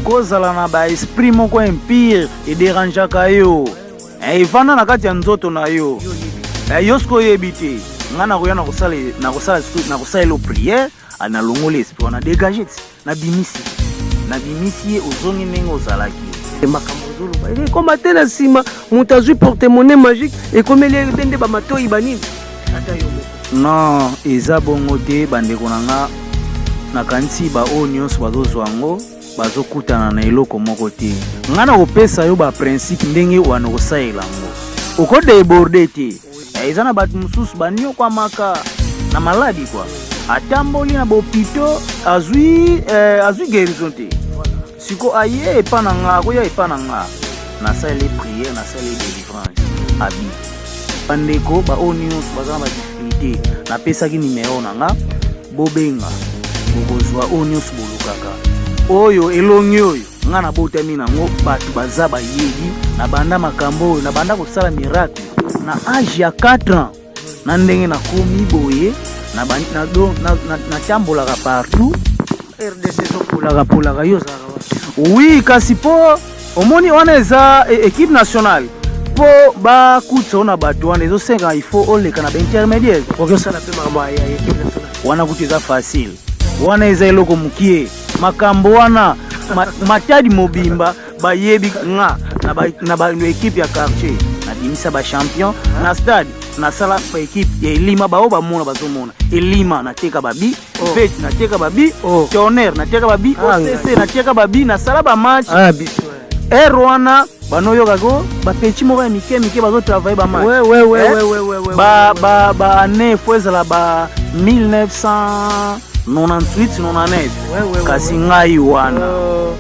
Okozala na ba esprit moko impire ederangeaka yo, evanda na kati ya nzoto na yo, yo soki oyebi te, ngai nakoya nakosalela yo prière, nalongoli esprit wana, dégage ti nabimisi nabimisi ye, ozongi ndenge ozalaki. Makambo ozoloba ekoma te na nsima moto azwi porte-monnaie magique ekomeli ye nde bamatoyi banini ata yo moko. Non, eza bongo te bandeko na nga, nakanisi baoyo nyonso bazozwa yango bazokutana na eloko moko te. Nga nakopesa yo ba principe ndenge wana okosalela yango, okodeborde te. Eza na bato mosusu banyokwamaka na maladi kwa, atamboli na bopito azwi azwi guérison te, siko aye epa na nga, akoya epa na nga, nasaleli prière, nasaleli délivrance abi. Bandeko baoyo nyonso baza na badifficulté, napesaki nimero na nga, bobenga, bokozwa oyo nyonso bolukaka. Oyo elongi oyo nga nabotami nango, bato baza bayebi, nabanda makambo oyo, nabanda kosala miracle na age ya 4 ans, na ndenge nakomi boye, natambolaka partout. RDC ezopolaka polaka, yo ozalaka wapi? Oui, kasi mpo omoni wana eza équipe nationale, mpo bakutisa na bato wana ezosenga il faut oleka na baintermédiaire. Okoki osala mpe makambo ya équipe nationale? Wana kutu eza facile, wana eza eloko mokie. Makambo wana Matadi mobimba bayebi nga na ba équipe ya quartier, nabimisa bachampion na stade, nasala baéquipe ya elima, bao bamona bazomona elima, nateka babi feti, nateka babi tonnerre, nateka babi OCC, nateka babi, nasala bamatch ere wana banoyokako bapeti moko ya mike mike bazotravaille bamatch baane fo ezala ba 1998 99, kasi ngai wana.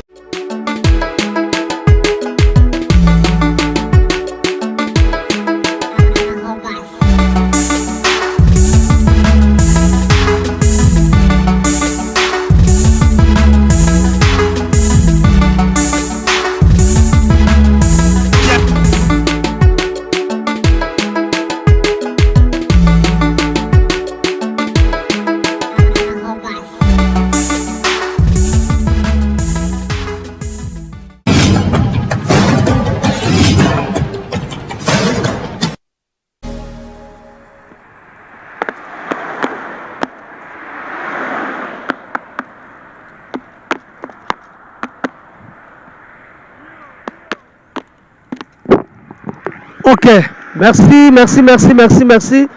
Ok, merci, merci, merci, merci, merci.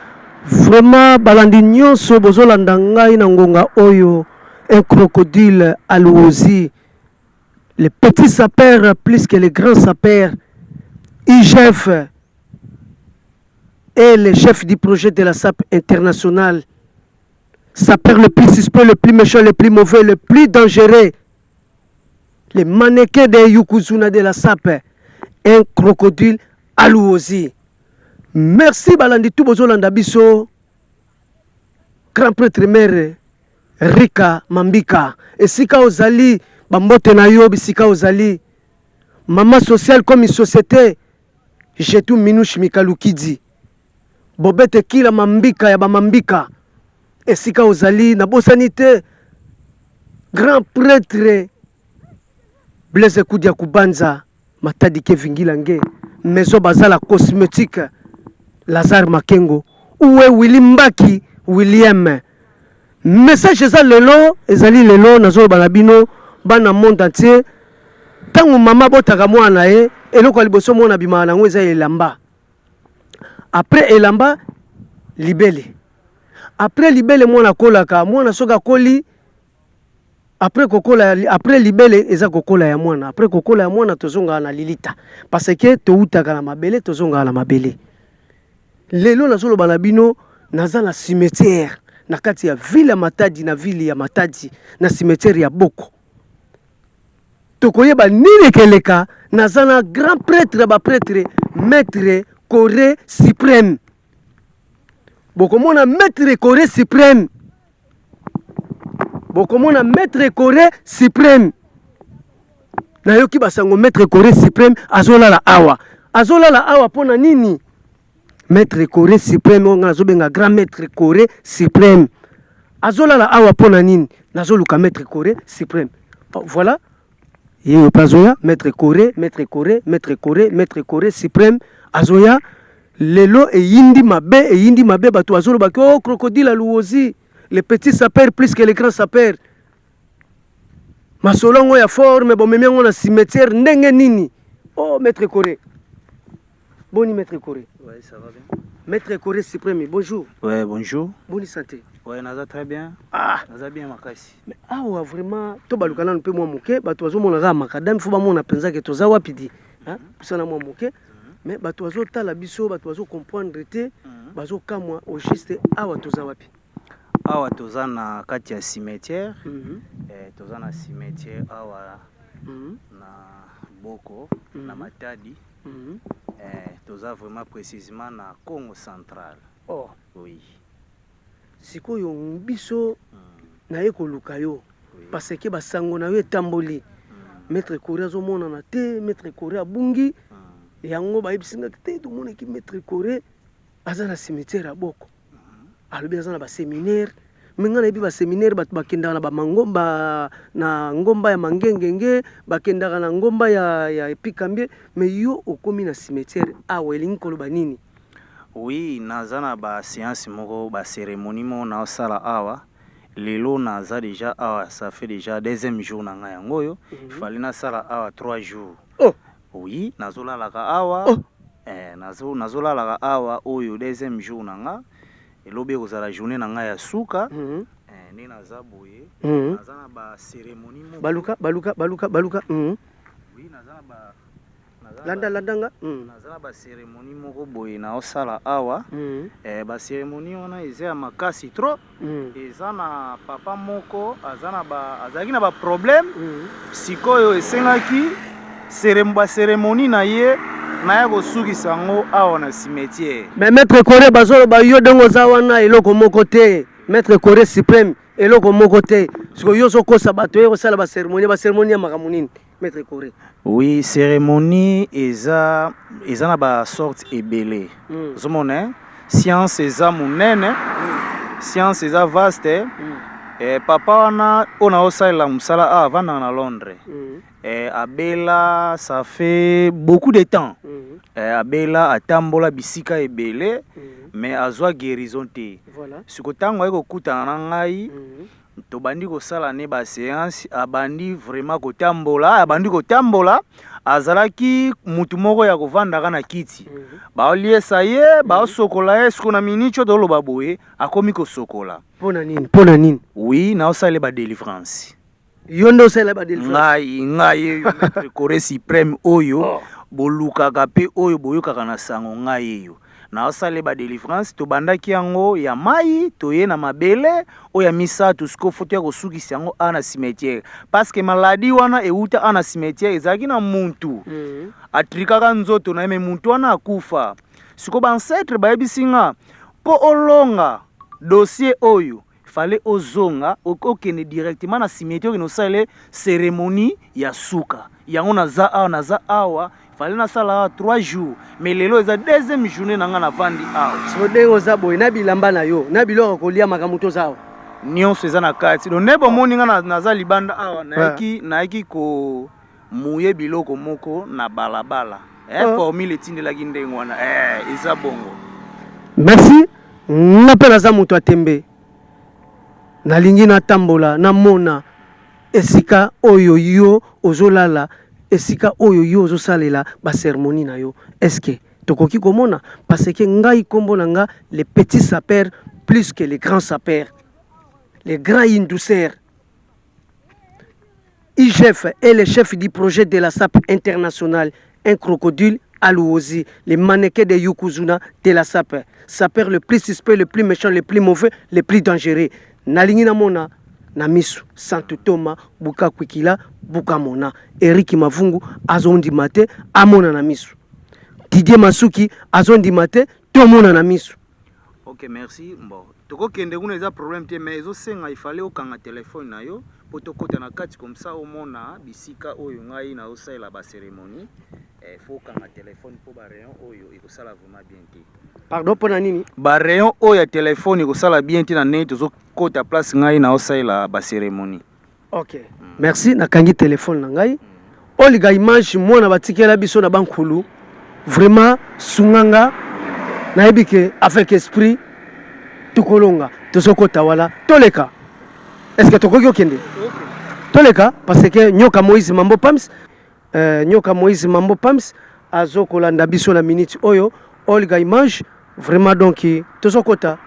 Vraiment, balandi nyonso bozolanda ngai na ngonga oyo, un crocodile alouosi, le petit sapeur plus que le grand sapeur, IGF et le chef du projet de la SAP internationale, sapeur le plus suspect, le plus méchant, le plus mauvais, le plus dangereux, le mannequin de Yokozuna de la SAP, un crocodile alouosi. Merci balandi tout bozolanda biso, grand prêtre mère Rika Mambika, esika ozali bambote na yo, bisika ozali mama sociale comme société Jetou Minouche Mikalukidi, Bobete Kila Mambika ya bamambika, esika ozali nabosani te grand prêtre Blaise Kudia Kubanza Matadi Kevingila Nge Maison Bazala Cosmétique Lazare Makengo Uwe Willy Mbaki William. Message eza lelo, ezali lelo nazoloba na bino bana monde entier. Ntango mama abotaka mwana na ye, eloko ya liboso mwana abimaka nango eza elamba. Après elamba, libele. Après libele, mwana akolaka. Mwana soki akoli, après kokola, après libele eza kokola ya mwana. Après kokola ya mwana, tozongaka na lilita, parce que toutaka na mabele, tozongaka na mabele. Lelo nazoloba na bino, naza na cimetière na kati ya ville ya Matadi, na ville ya Matadi, na cimetière ya Boko. Tokoyeba nini ekeleka. Naza na grand prêtre ya baprêtre, maître Corée suprême. Bokomona maître Corée suprême, bokomona maître Corée suprême. Nayoki basango maître Corée suprême azolala awa, azolala awa mpona nini? Maître Corée suprême oyo ngai nazobenga grand maître Corée suprême azolala awa mpona nini? Nazoluka maître Corée suprême. Oh, voilà. Ye oyo mpe azoya, Maître Corre, Maître Corre, Maître Corre, Maître Corre Supreme azoya. Lelo eyindi mabe, eyindi mabe, bato bazoloba ke oh, crocodile ya Luozi, le petit sapeur plus que le grand sapeur. Masolo yango ya forme, bomemi yango na cimetière ndenge nini? Oh, Maître Corre. Boni Maître Corre? Ouais, ça va bien. Maître Corre Supreme, bonjour. Ouais, bonjour. Boni santé? Ouais, naza très bien. Ah, Naza bien makasi. Mais awa vraiment tobaluka nanu mpe mwa moke, bato bazomona kaka makadami, fo bamona mpenza ke toza wapi di pusana mwa moke. Mais bato bazotala biso, bato bazocomprendre te, bazokamwa au juste awa toza wapi. Awa toza na kati ya cimetière. Toza na cimetière awa na Boko, na Matadi. Toza vraiment précisément na Congo Central. Oh. Oui. Sikoyo biso naye koluka yo parce que basango na yo etamboli. Maître Corre azomonana te, Maître Corre abungi. Yango bayebisi nga te, tomonaki Maître Corre aza na cimetière ya Boko. Alobi aza na baséminaire, me ngai nayebi baséminaire, bato bakendaka na bamangomba, na ngomba ya Mangengenge, bakendaka na ngomba ya Epikambie, mais yo okomi na cimetière awa, elingi koloba nini? Oui, naza na baséance moko, bacérémonie moko naosala awa. Lelo naza déjà awa, ça fait déjà deuxième jour na ngai yango oyo. Fallait nasala awa 3 jours. Oh. Oui, nazolalaka awa. Oh. Nazolalaka awa, oyo deuxième jour na nga. Elobi ekozala journée na ngai ya suka. Nde naza boye. Naza na bacérémonie moko. Baluka, baluka, baluka, baluka. Oui, naza na ba naza na Landa, landanga. Naza na bacérémonie moko boye naosala awa. Bacérémonie wana eza ya makasi trop. Eza na papa moko aza na ba azalaki na baproblème. Sikoyo esengaki bacérémonie na ye naya kosukisa yango awa na cimetière. Mais Maître Corre, bazoloba yo ndenge oza wana, eloko moko te. Maître Corre Suprême, eloko moko te. Sikoyo yo ozokosa bato oye kosala bacérémonie, bacérémonie ya makambo nini, Maître Corre? Oui, cérémonie eza na basorte ebele. Ozomona, science eza monene, science eza vaste. Papa wana oyo naosalela mosala awa avandaka na Londres. Abela, ça fait beaucoup de temps. Abela, atambola bisika ebele, mais azwa guérison te. Siko ntango aye kokutana na ngai, tobandi kosala ne baséance, abandi vraiment kotambola, abandi kotambola. Azalaki mutu moko ya kovandaka na kiti, baoliesa ye, baosokola ye. Siko na miniti oyo toloba boye, akomi kosokola. Mpo na nini? Mpo na nini? Oui, naosala ye badélivrance. Yo nde osalela badélivrance? Ngai oyo, Maître Corre Suprême oyo. Oh. Bolukaka mpe oyo boyokaka na sango, ngai eyo naosala ye badélivrance. Tobandaki yango ya mai, toye na mabele oyo ya misato. Sikoyo fo toya kosukisa yango awa na cimetière, parce que maladie wana euta awa na cimetière. Ezalaki na muntu atrikaka nzoto na ye, me muntu wana akufa. Sikoyo baancêtre bayebisi nga, mpo olonga dossier oyo, fallait ozonga, okende directement na cimetière, okende osalele cérémonie ya suka. Yango naza awa, naza awa. Fallait nasala awa 3 jours, mais lelo eza deuxième journée na nga navandi awa. Siko ndenge oza boye, na bilamba na yo, na biloko ya kolia, makambo toza awa? Nyonso eza na kati. Donc nde bomoni nga naza libanda awa, nayaki komuye biloko moko na balabala. Oh. Formule etindelaki ndenge wana, eza bongo. Merci. Nga mpe naza moto ya tembe, nalingi natambola, namona esika oyo yo ozolala, esika oyo yo ozosalela bacérémonie na yo. Est-ce tokoki komona? Parce que ngai, nkombo na nga le petit sapeur plus que le grand sapeur, le grand indouceur. IGF est le chef du projet de la SAP internationale, un crocodile à Luozi, le mannequin de Yokozuna de la SAP. Sapeur le plus suspect, le plus méchant, le plus mauvais, le plus dangereux. Nalingi namona na misu. Santu Toma buka kwikila buka mona. Eric Mavungu azondima te, amona na misu. Didier Masuki azondima te, tomona na misu. Ok, merci. Bon, tokokende kuna, eza problème te, mais ezosenga ifale okanga telefone na yo mpo tokɔta na kati, comme ça omona bisika oyo ngai nazosalela bacérémonie. Faut okanga telefone mpo barayon oyo ekosala vraiment bien te. Pardon, mpo na nini? Barayon oyo ya telefone ekosala bien te na ndenge tozokɔta place ngai naosalela bacérémonie. Ok, merci. Nakangi telefone na ngai. Olga Image mwana batikela biso na bankulu vraiment sunga nga nayebi ke avec esprit tokolonga tozokota wala toleka est ce que tokoki okende toleka parce que nyoka Moïse Mambo Pams nyoka Moïse Mambo Pams azokolanda biso na minute oyo Olga Image vraiment donc tozokota.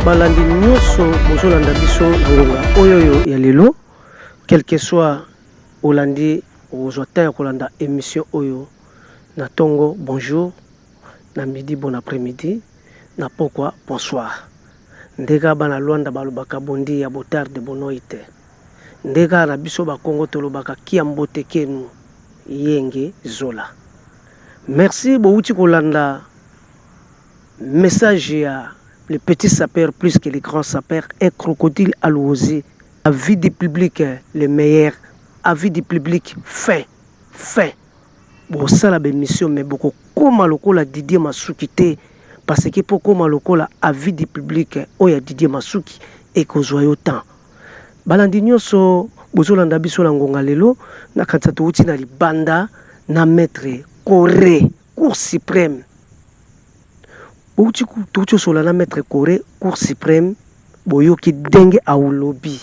Balandi nyonso bozolanda biso na ngonga oyo oyo ya lelo, quel que soit olandi, okozwa temps ya kolanda émission oyo na tongo bonjour, na midi bon après-midi, na pokwa bonsoir. Nde kaka bana Luanda balobaka bom dia, boa tarde, boa noite. Nde kaka na biso ba Kongo tolobaka kia mbote kenu yenge zola. Merci bowuti kolanda message ya le petit sapeur plus que le grand sapeur, un crocodile à Luozi, avis du public le meilleur, avis du public fin, fin. Bosala ba émission mais bokokoma lokola Didier Masuki te, parce que po koma lokola avis du public oyo ya Didier Masuki ekozwa yo temps. Balandi nyonso bozolanda biso na ngonga lelo, na kanisa towuti na libanda na maître Corée, Cour suprême. Bowuti towuti osola na maître Corée, Cour suprême, boyoki ndenge awulobi.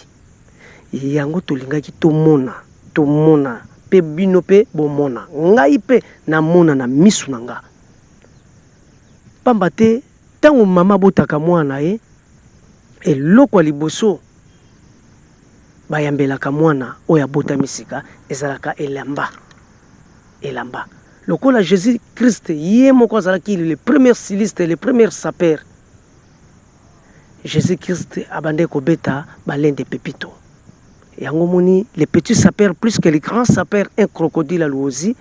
Yango tolingaki tomona, tomona pe bino pe bomona. Ngai pe namona na misu na nga. Pamba te tango mama abotaka mwana na ye, eloko ya liboso bayambelaka mwana oyo abotami sika ezalaka elamba. Elamba. Lokola Jesus Christ ye moko azalaki le premier styliste, le premier sapeur. Jesus Christ abandaki kobeta baleine de pepito. Yango moni le petit sapeur plus que le grand sapeur, un crocodile à Luozi,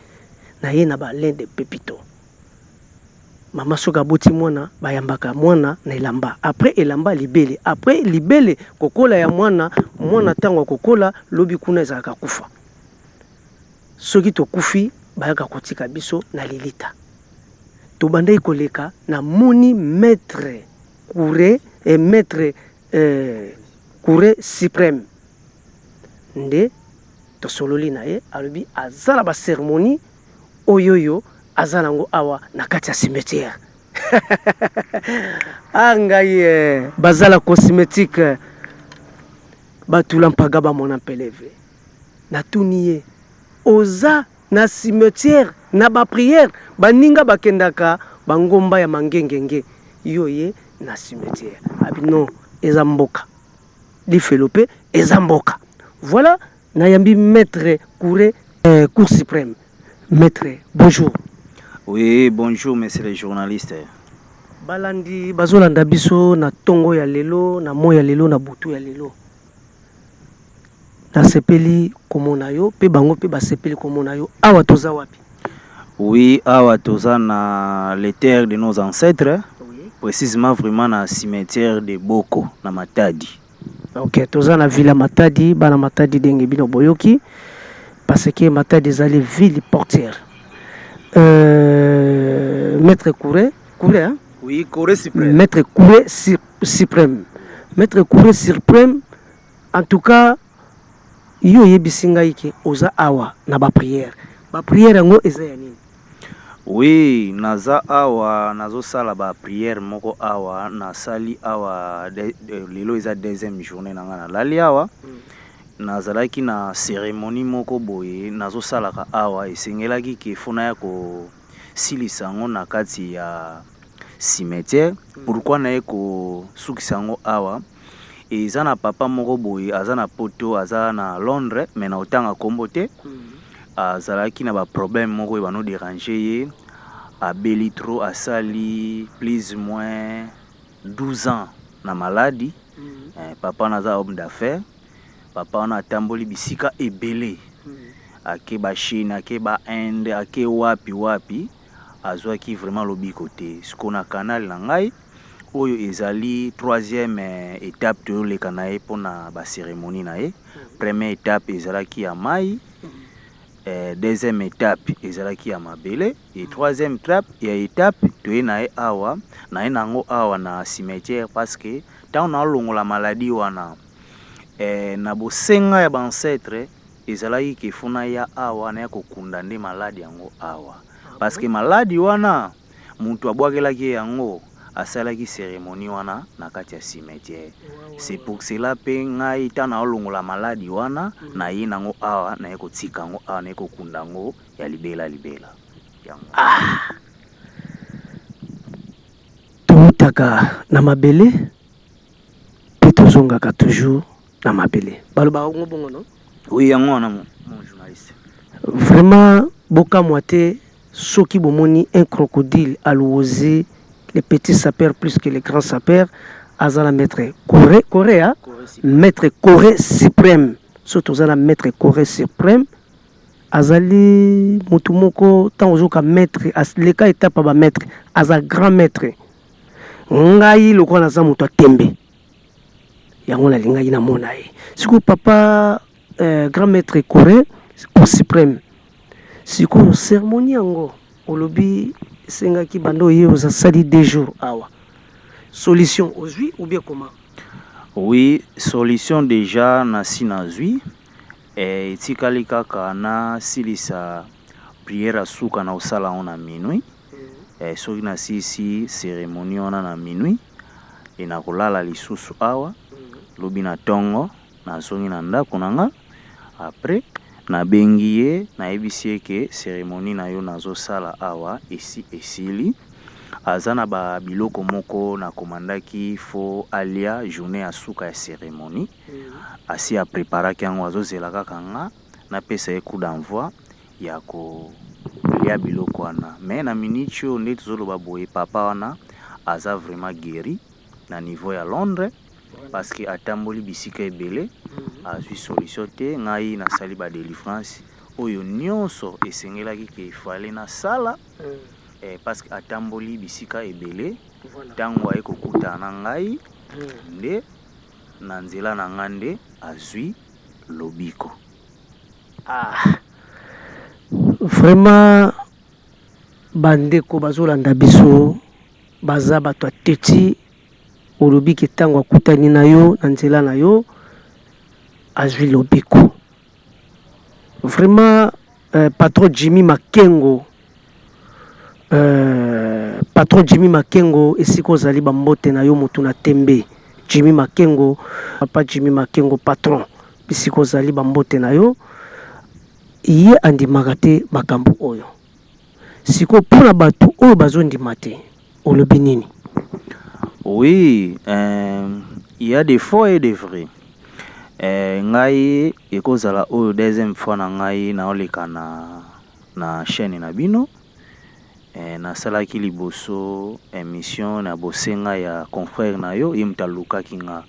na ye na baleine de pepito. Mama soki aboti mwana, bayambaka mwana na elamba. Après elamba libele, après libele kokola ya mwana, mwana tango akokola lobi kuna ezalaka kufa. Soki tokufi bayaka kotika biso na lilita. Tobandaki koleka na moni maître coure et maître coure suprême nde tosololi na ye, alobi aza na ba cérémonie oyo oyo aza nango awa na kati ya cimetière. Ah ngai bazala cosmétique batula mpaga bamona mpeleve. Natuni ye oza na cimetière na ba prière baninga bakendaka ba ngomba ya mangengenge yo ye na cimetière abi non eza mboka lifelo pe eza mboka voilà nayambi maître coure cour suprême maître bonjour. Oui bonjour monsieur le journaliste. Balandi bazolanda biso na tongo ya lelo na moyi ya lelo na butu ya lelo. Nasepeli komona yo pe bango pe basepeli komona yo. Awa toza wapi? Oui, awa toza na les terres de nos ancêtres, oui. Précisément vraiment na cimetière de Boko na Matadi. Ok, toza na ville ya Matadi, bana Matadi denge bino boyoki parce que Matadi ezali ville portière. Maître Couré, Couré, hein? Oui, Couré suprême. Maître Couré suprême. Maître Couré suprême, en tout cas, yo oyebisi ngai ke oza awa na baprière. Baprière yango eza ya nini? Oui, naza awa, nazosala baprière moko awa. Nasali awa lelo eza deuxième journée na ngai nalali awa. Nazalaki na cérémonie moko boye nazosalaka awa. Esengelaki ke faut naya kosilisa yango na kati ya cimetière. Pourquoi naye kosukisa yango awa? Eza na papa moko boye aza na Poto, aza na Londres, mais na otanga nkombo te. Azalaki na baproblème moko oyo banoderange ye. Abeli trop, asali plus moins 12 ans na maladi. Papa wana aza homme d'affaires. Papa wana atamboli bisika ebele, ake baChine, ake baInde, ake wapi wapi, azwaki vraiment lobiko te. Sikoyo na canal na ngai oyo ezali troisième étape toyoleka na ye mpona bacérémonie na ye. Première étape ezalaki ya mai, deuxième étape ezalaki ya mabele, et troisième étape ya étape toye na ye awa, na ye nango awa na cimetière, parce que ntango naolongola maladi wana, na bosenga ya baancêtre ezalaki ke faut naya awa, naya kokunda nde maladi yango awa, parce que maladi wana, moto abwakelaki ye yango asalaki cérémonie wana na kati ya cimetière. C'est pour cela mpe ngai, ntango naolongola maladi wana, naye nango awa, naye kotika yango awa, naye kokunda yango ya libela libela yango. Toutaka na mabele mpe tozongaka toujours na mabele, balobaka ngo bongo, no? Oui, yango wana, mon journaliste. Vraiment, bokamwa te soki bomoni un crocodile alozi les petits sapeurs plus que les grands sapeurs. Aza na maître Coré, Coré, hein? Maître Coré suprême. So toza na maître Coré suprême, azali motu moko ntango ozoka maître leka étape ya bamaître, aza grand maître. Ngai lokola naza moto atembe yango, nalingaki namona ye. Sikoyo papa, grand maître Coré, cour suprême, sikoyo cérémonie yango olobi esengaki banda oye, ozasali 2 jours awa, solution ozwi ou bien comment? Oui, solution déjà nasi nazwi. Etikali kaka nasilisa prière ya suka na kosala yango na minuit. Soki nasilisi cérémonie wana na minuit, nakolala lisusu awa. Lobi na ntongo nazongi na ndako na nga. Après nabengi ye, nayebisi ye ke cérémonie na yo nazosala awa esi esili. Aza na babiloko moko nakomandaki, faut alia journée ya suka ya cérémonie. Asi apreparaki yango, azozela kaka nga napesa ye coup d'envoi ya kolia biloko wana. Mais na minute oyo nde tozoloba boye, papa wana aza vraiment guéri na niveau ya Londres, parce que atamboli bisika ebele, azwi solution te. Ngai nasali badélivrance oyo nyonso esengelaki ke efale nasala, parce que atamboli bisika ebele. Ntango aye kokutana na ngai nde na nzela na ngai nde azwi lobiko. Ah. Vraiment, bandeko bazolanda biso baza bato ya teti. Olobi ke ntango akutani na yo na nzela na yo, azwi lobiko. Vraiment, patron Jimmy Makengo, patron Jimmy Makengo, esika ozali, bambote na yo. Motu na tembe, Jimmy Makengo, papa Jimmy Makengo, patron, bisika ozali, bambote na yo. Ye andimaka te makambo oyo. Sikoyo mpona bato oyo bazondima te, olobi nini? Oui, il y a des faux et des vrais. Ngai ekozala oyo deuxième fois na ngai naoleka na chaîne na bino. Nasalaki liboso émission na bosenga ya confrère na yo, ye moto alukaki nga.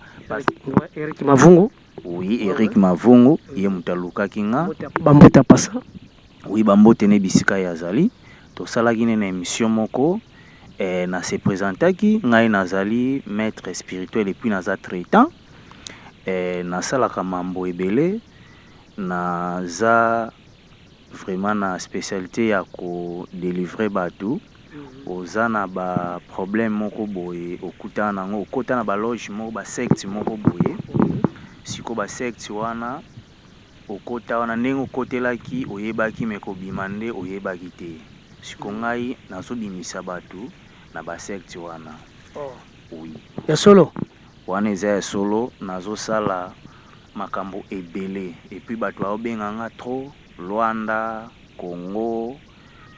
Eric Mavungu. Oui, Eric Mavungu, ye moto alukaki nga. Bambote apasa. Oui, bambote ne bisika ye azali. Tosalaki ne na émission moko, na se présentaki ngai nazali maître spirituel et puis naza traitant, nasalaka mambo ebele, naza Vraiment na specialite ya ko delivrer batu, oza na ba problème moko boye okutana na yango, okota na ba loge moko ba secte moko boye, sikoyo ba secte wana okota wana ndenge okotelaki oyebaki mais kobima nde oyebaki te, sikoyo ngai nazo bimisa batu na ba secte wana. Oui. Ya solo? Wana eza ya solo, nazo sala makambo ebele et puis batu bazo benga nga trop Luanda, Congo,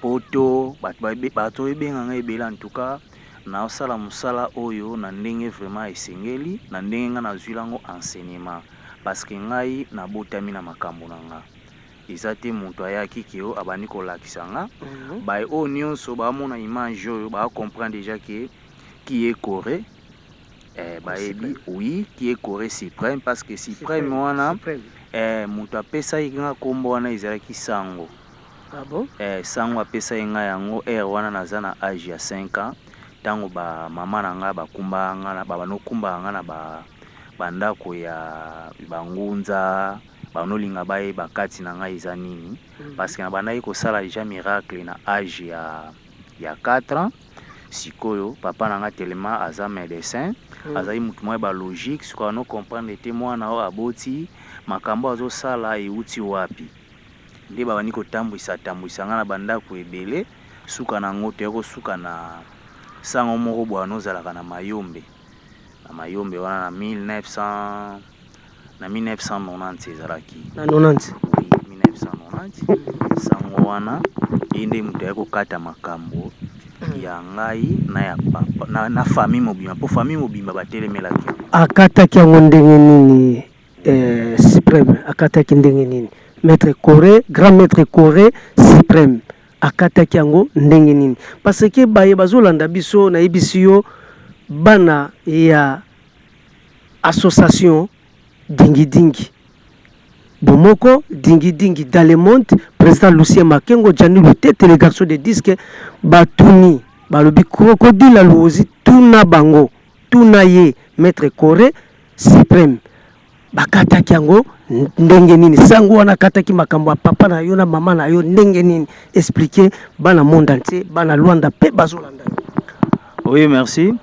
poto batu bazo benga nga ebele en tout cas nazo sala musala oyo na ndenge vraiment esengeli na ndenge nga nazuila yango enseignement parce que ngai na botami na makambo na nga eza te mutu ayaki ke oh abandi kolakisa nga baye oyo nionso bao mona image oyo bao comprendre dejà ke qui est Coree eh, bayebi oui qui est Coree supreme parce que supreme wana eh, moto apesaki nga nkombo wana ezalaki sango. Ah bon? Eh, sango apesaki nga yango heure wana naza na age ya 5 ans ntango ba mama na nga bakumbaka nga na babanokumbaka nga na ba bandako ya bangunza banolinga bayeba kati na ngai eza nini parce que nabandaki kosala deja miracle na age ya 4 ans. Sikoyo papa na nga tellement aza medecin, azali mutu moko ya ba logique, sikoyo ano comprendre te mwana oyo aboti makambo azo sala ewuti wapi, nde babandi kotambwisa tambwisa nga na ba ndaku ebele, suka na ngo toye kosuka na sango moko boye anozalaka na Mayombe, na Mayombe wana na 1900 na 1990 ezalaki. Na 90? Oui, 1990 sango wana ye nde moto aye kokata makambo ya ngai na ya papa na famille mobimba, mpo famille mobimba batelemelaki yango. Akataki yango ndenge nini Supreme? Akataki ndenge nini? Maître Coree, grand maître Coree Supreme akataki yango ndenge nini? Parce que baye bazolanda biso, nayebisi yo bana ya association Dingi Dingi Bomoko Dingi Dingi dans le monde, président Lucien Makengo, Gianni Lutete, le garçon de disque, batuni balobi crocodile Luozi, tuna bango, tuna ye maître Coree Supreme bakataki yango ndenge nini? Sango wana akataki makambo ya papa na yo na mama na yo ndenge nini? Expliquer bana monde entier, bana Luanda pe bazolanda yo. Oui, merci.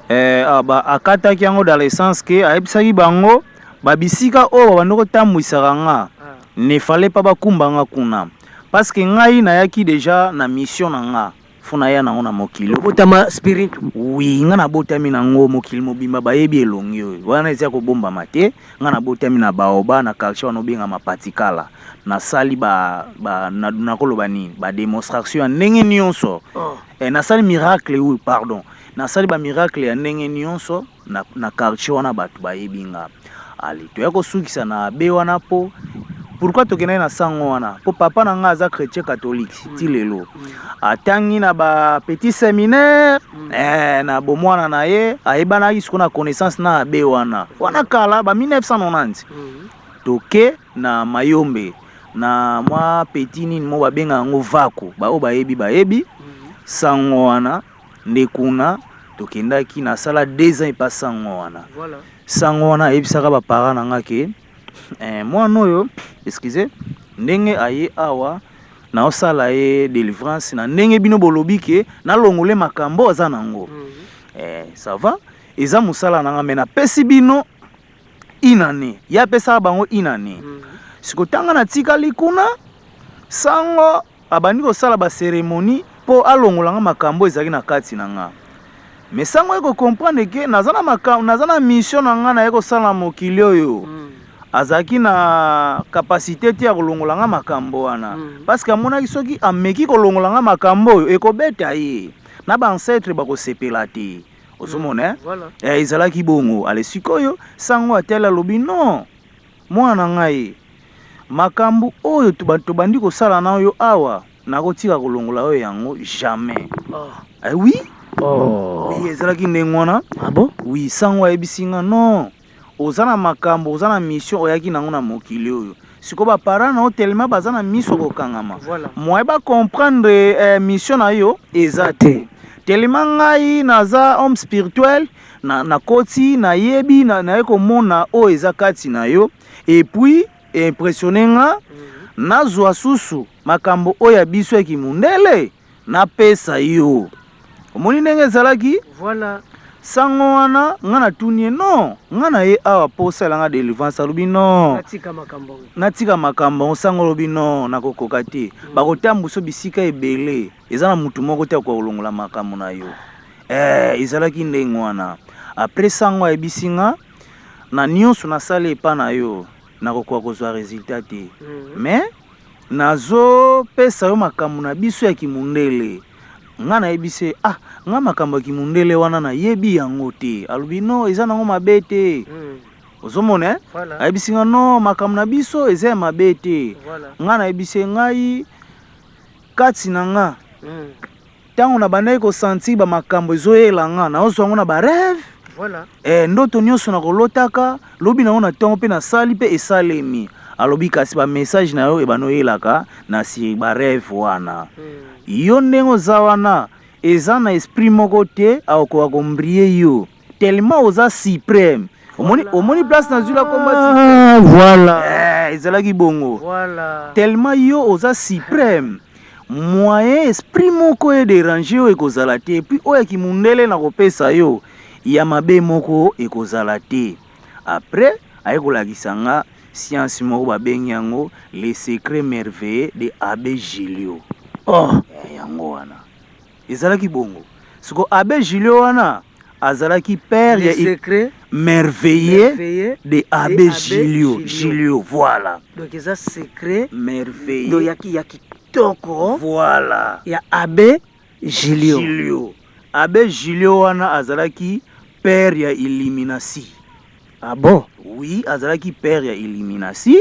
Eh, ah, ba, akataki yango dans le sens que ayebisaki bango babisika oyo babandi kotambwisaka nga ne fallait pas bakumba nga kuna parce que ngai nayaki déjà na mission na nga fo naya nango na mokili. Obotama spiritu? Oui, nga nabotami nango, mokili mobimba bayebi elongi oyo wana eza kobombama te. Nga nabotami na Baoba na quartier wana obengama Patikala. Nasali ba, ba na, nakoloba nini, ba démonstration ya ndenge nyonso. Oh. Eh, nasali miracle, oui, pardon. Nasali ba miracle ya ndenge nyonso na quartier wana bato bayebi nga. Ale toya kosukisa na abe wana po pourquoi tokendaki na sango wana? Po papa na nga aza chrétien catholique ti lelo. Atangi na ba petit séminaire, na bomwana na ye, ayebanaki sikoyo na connaissance na abe wana. Wana kala ba 1990. Toke na Mayombe na mwa petit nini mo babenga yango Vako, ba oyo bayebi bayebi sango wana nde kuna tokendaki. Nasala 2 ans epa sango wana. Sango wana ayebisaka ba parents na nga ke mwana oyo, excusez, ndenge aye awa naosala ye délivrance na ndenge bino bolobi ke nalongole makambo aza nango. Ça va, eza mosala na nga, mais napesi bino une année. Ye apesaka bango une année. Siko tanga natikali kuna, sango abandi kosala ba cérémonie mpo alongola nga makambo ezalaki na kati na nga. Mais sango ye kocomprendre ke naza na makambo, naza na mission na nga naye kosala na mokili oyo. Azalaki na capacité te ya kolongola nga makambo wana. Parce que amonaki soki ameki kolongola nga makambo oyo ekobeta ye na ba ancêtre bakosepela te. Ozomona, eh? Ezalaki bongo. Ale sikoyo sango atali alobi non, mwana na ngai makambo oyo tobandi kosala na yo awa nakotika kolongola yo yango jamais. Eh, oui. Oui, ezalaki ndenge wana. Ah bon? Oui, sango ayebisi nga non, oza na makambo, oza na mission oyaki nango na mokili oyo. Sikoyo ba parents na yo tellement baza na miso kokangama. Moyen ba comprendre mission na yo eza te. Tellement ngai naza homme spirituel, na koti, nayebi, naye komona oyo eza kati na yo et puis impressionné nga. Nazwa susu makambo oyo ya biso ya kimundele napesa yo. Omoni ndenge ezalaki? Voilà. Sango wana nga natuni ye, non, nga na ye awa mpo osala nga délivrance. Alobi non. Natika makambo yango. Natika makambo yango. Sango alobi non, nakokoka te. Bakotambusa bisika ebele, eza na mutu moko te akoka kolongola makambo na yo. Ezalaki ndenge wana. Après, sango ayebisi nga, na nyonso nasala epa na yo, nakokoka kozwa résultat te. Mais nazopesa yo makambo na biso ya kimundele. Nga nayebisi ye, ah, nga makambo ya kimundele wana nayebi yango te. Alobi non, eza nango mabe te. Ozomona, eh? Voilà. Ayebisi nga, non, makambo na biso eza ya mabe te. Voilà. Nga nayebisi ye, ngai kati na nga, ntango nabandaki kosentir bamakambo ezoyela nga, naozwa yango na barêve. Voilà. Ndoto nyonso nakolotaka, lobi nango na ntongo mpe nasali mpe esalemi. Alobi kasi bamessage na yo ebanda oyelaka na si barêve wana. Yo ndenge oza wana, eza na esprit moko te akokoka koembrouiller yo, tellement oza suprême. Omoni, omoni place nazwila komba? Ah, voilà. Ezalaki bongo. Voilà. Tellement yo oza suprême, moyen esprit moko edéranger oyo ekozala te. Et puis oyo ya kimundele na kopesa yo ya mabe moko ekozala te. Après aye kolakisa nga science moko babengi yango Le secret merveilleux de Abbé Julio. Oh. Yango wana ezalaki bongo. Siko Abbé Julio wana azalaki père Le ya secret merveilleux merveilleux de Abbé Abbé Julio. Julio. Julio, voilà. Donc eza secret merveilleux donc ya kitoko voilà ya Abbé Julio. Julio. Abbé Julio wana azalaki père ya Illuminati. Ah bon? Oui, azalaki père ya Illuminati.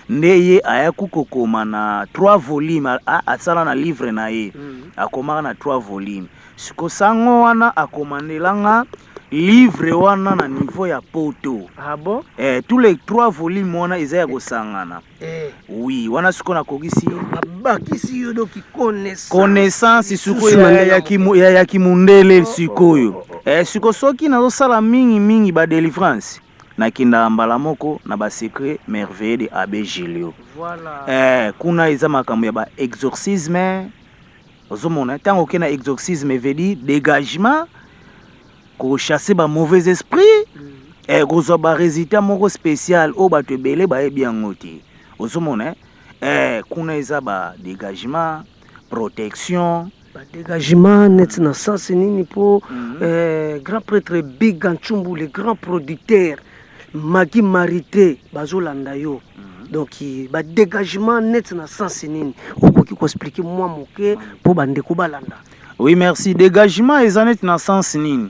Nde ye ayaki kokoma na 3 volume, asala na livre na ye. Akomaka na 3 volume. Siko sango wana akomandelanga livre wana na niveau ya poto. Ah bon? Tous les 3 volumes wana eza ya kosangana. Oui, wana sikoyo nakokisi. Babakisi yo donc connaissance. Connaissance sikoyo Lisusu na ndenge ya kimundele. Oh, Sikoyo oh. siko soki nazosala mingimingi badélivrance, nakendaka mbala moko na basecret merveilleux de Abbé Julio. Voilà. Kuna eza makambo ya baexorcisme. Ozomona, ntango okei na exorcisme, veut dire dégagement, kochasser bamauvais esprit. Kozwa barésultat moko spécial oyo bato ebele bayebi yango te. Ozomona, kuna eza badégagement, protection. Badégagement neti na sens nini? Mpo grand prêtre Big Nchumbu, le grand producteur Magi Marité, bazolanda yo. Donc badégagement neti na sens nini? Okoki koexpliquer mwa moke mpo bandeko balanda? Oui, merci. Dégagement eza neti na sens nini?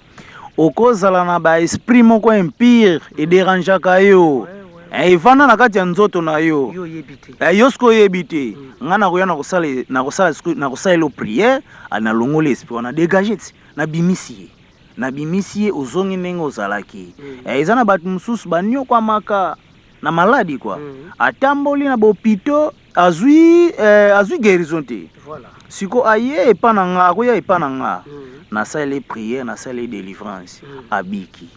Okozala na baesprit moko impur edérangeaka yo. Evanda na kati ya nzoto na yo. Yo oyebi te. Yo soki oyebi te, nga nakoya nakosalela yo prière, nalongoli esprit wana, dégage ti nabimisi ye, nabimisi ye, ozongi ndenge ozalaki. Eza na bato mosusu banyokwamaka na maladi kua. Atamboli na bopito, azwi guérison te. Siko aye epa na nga, akoya epa na nga, nasaleli prière, nasaleli délivrance, abiki.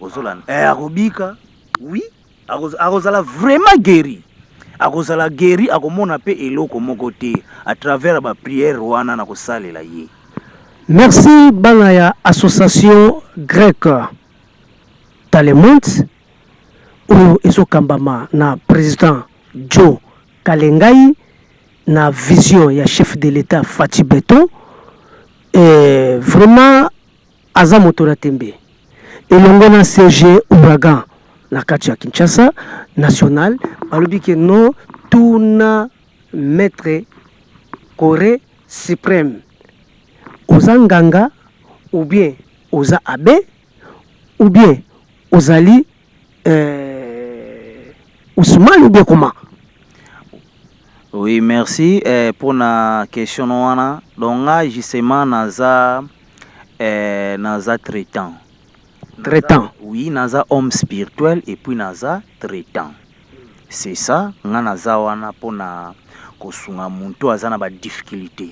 Ozolanda, akobika, oui, akozala vraiment guéri, akozala guéri, akomona mpe eloko moko te à travers baprière wana na kosalela ye. Merci bana ya association grecque Talemont oyo ezokambama na président Joe Kalengai na vision ya chef de l'État Fatshi Béton. Et vraiment aza moto na tembe elongo na CG Ouragan na kati ya Kinshasa national. Balobi ke non, tuna maître Corée suprême, oza nganga ou bien oza abbé ou bien ozali Ousmane ou bien comment? Oui, merci mpona question wana. Donc nga justement naza traitant. Traitant. Oui, naza homme spirituel et puis naza traitant, c'est ça. Nga naza wana mpona kosunga moto aza na badifficulté.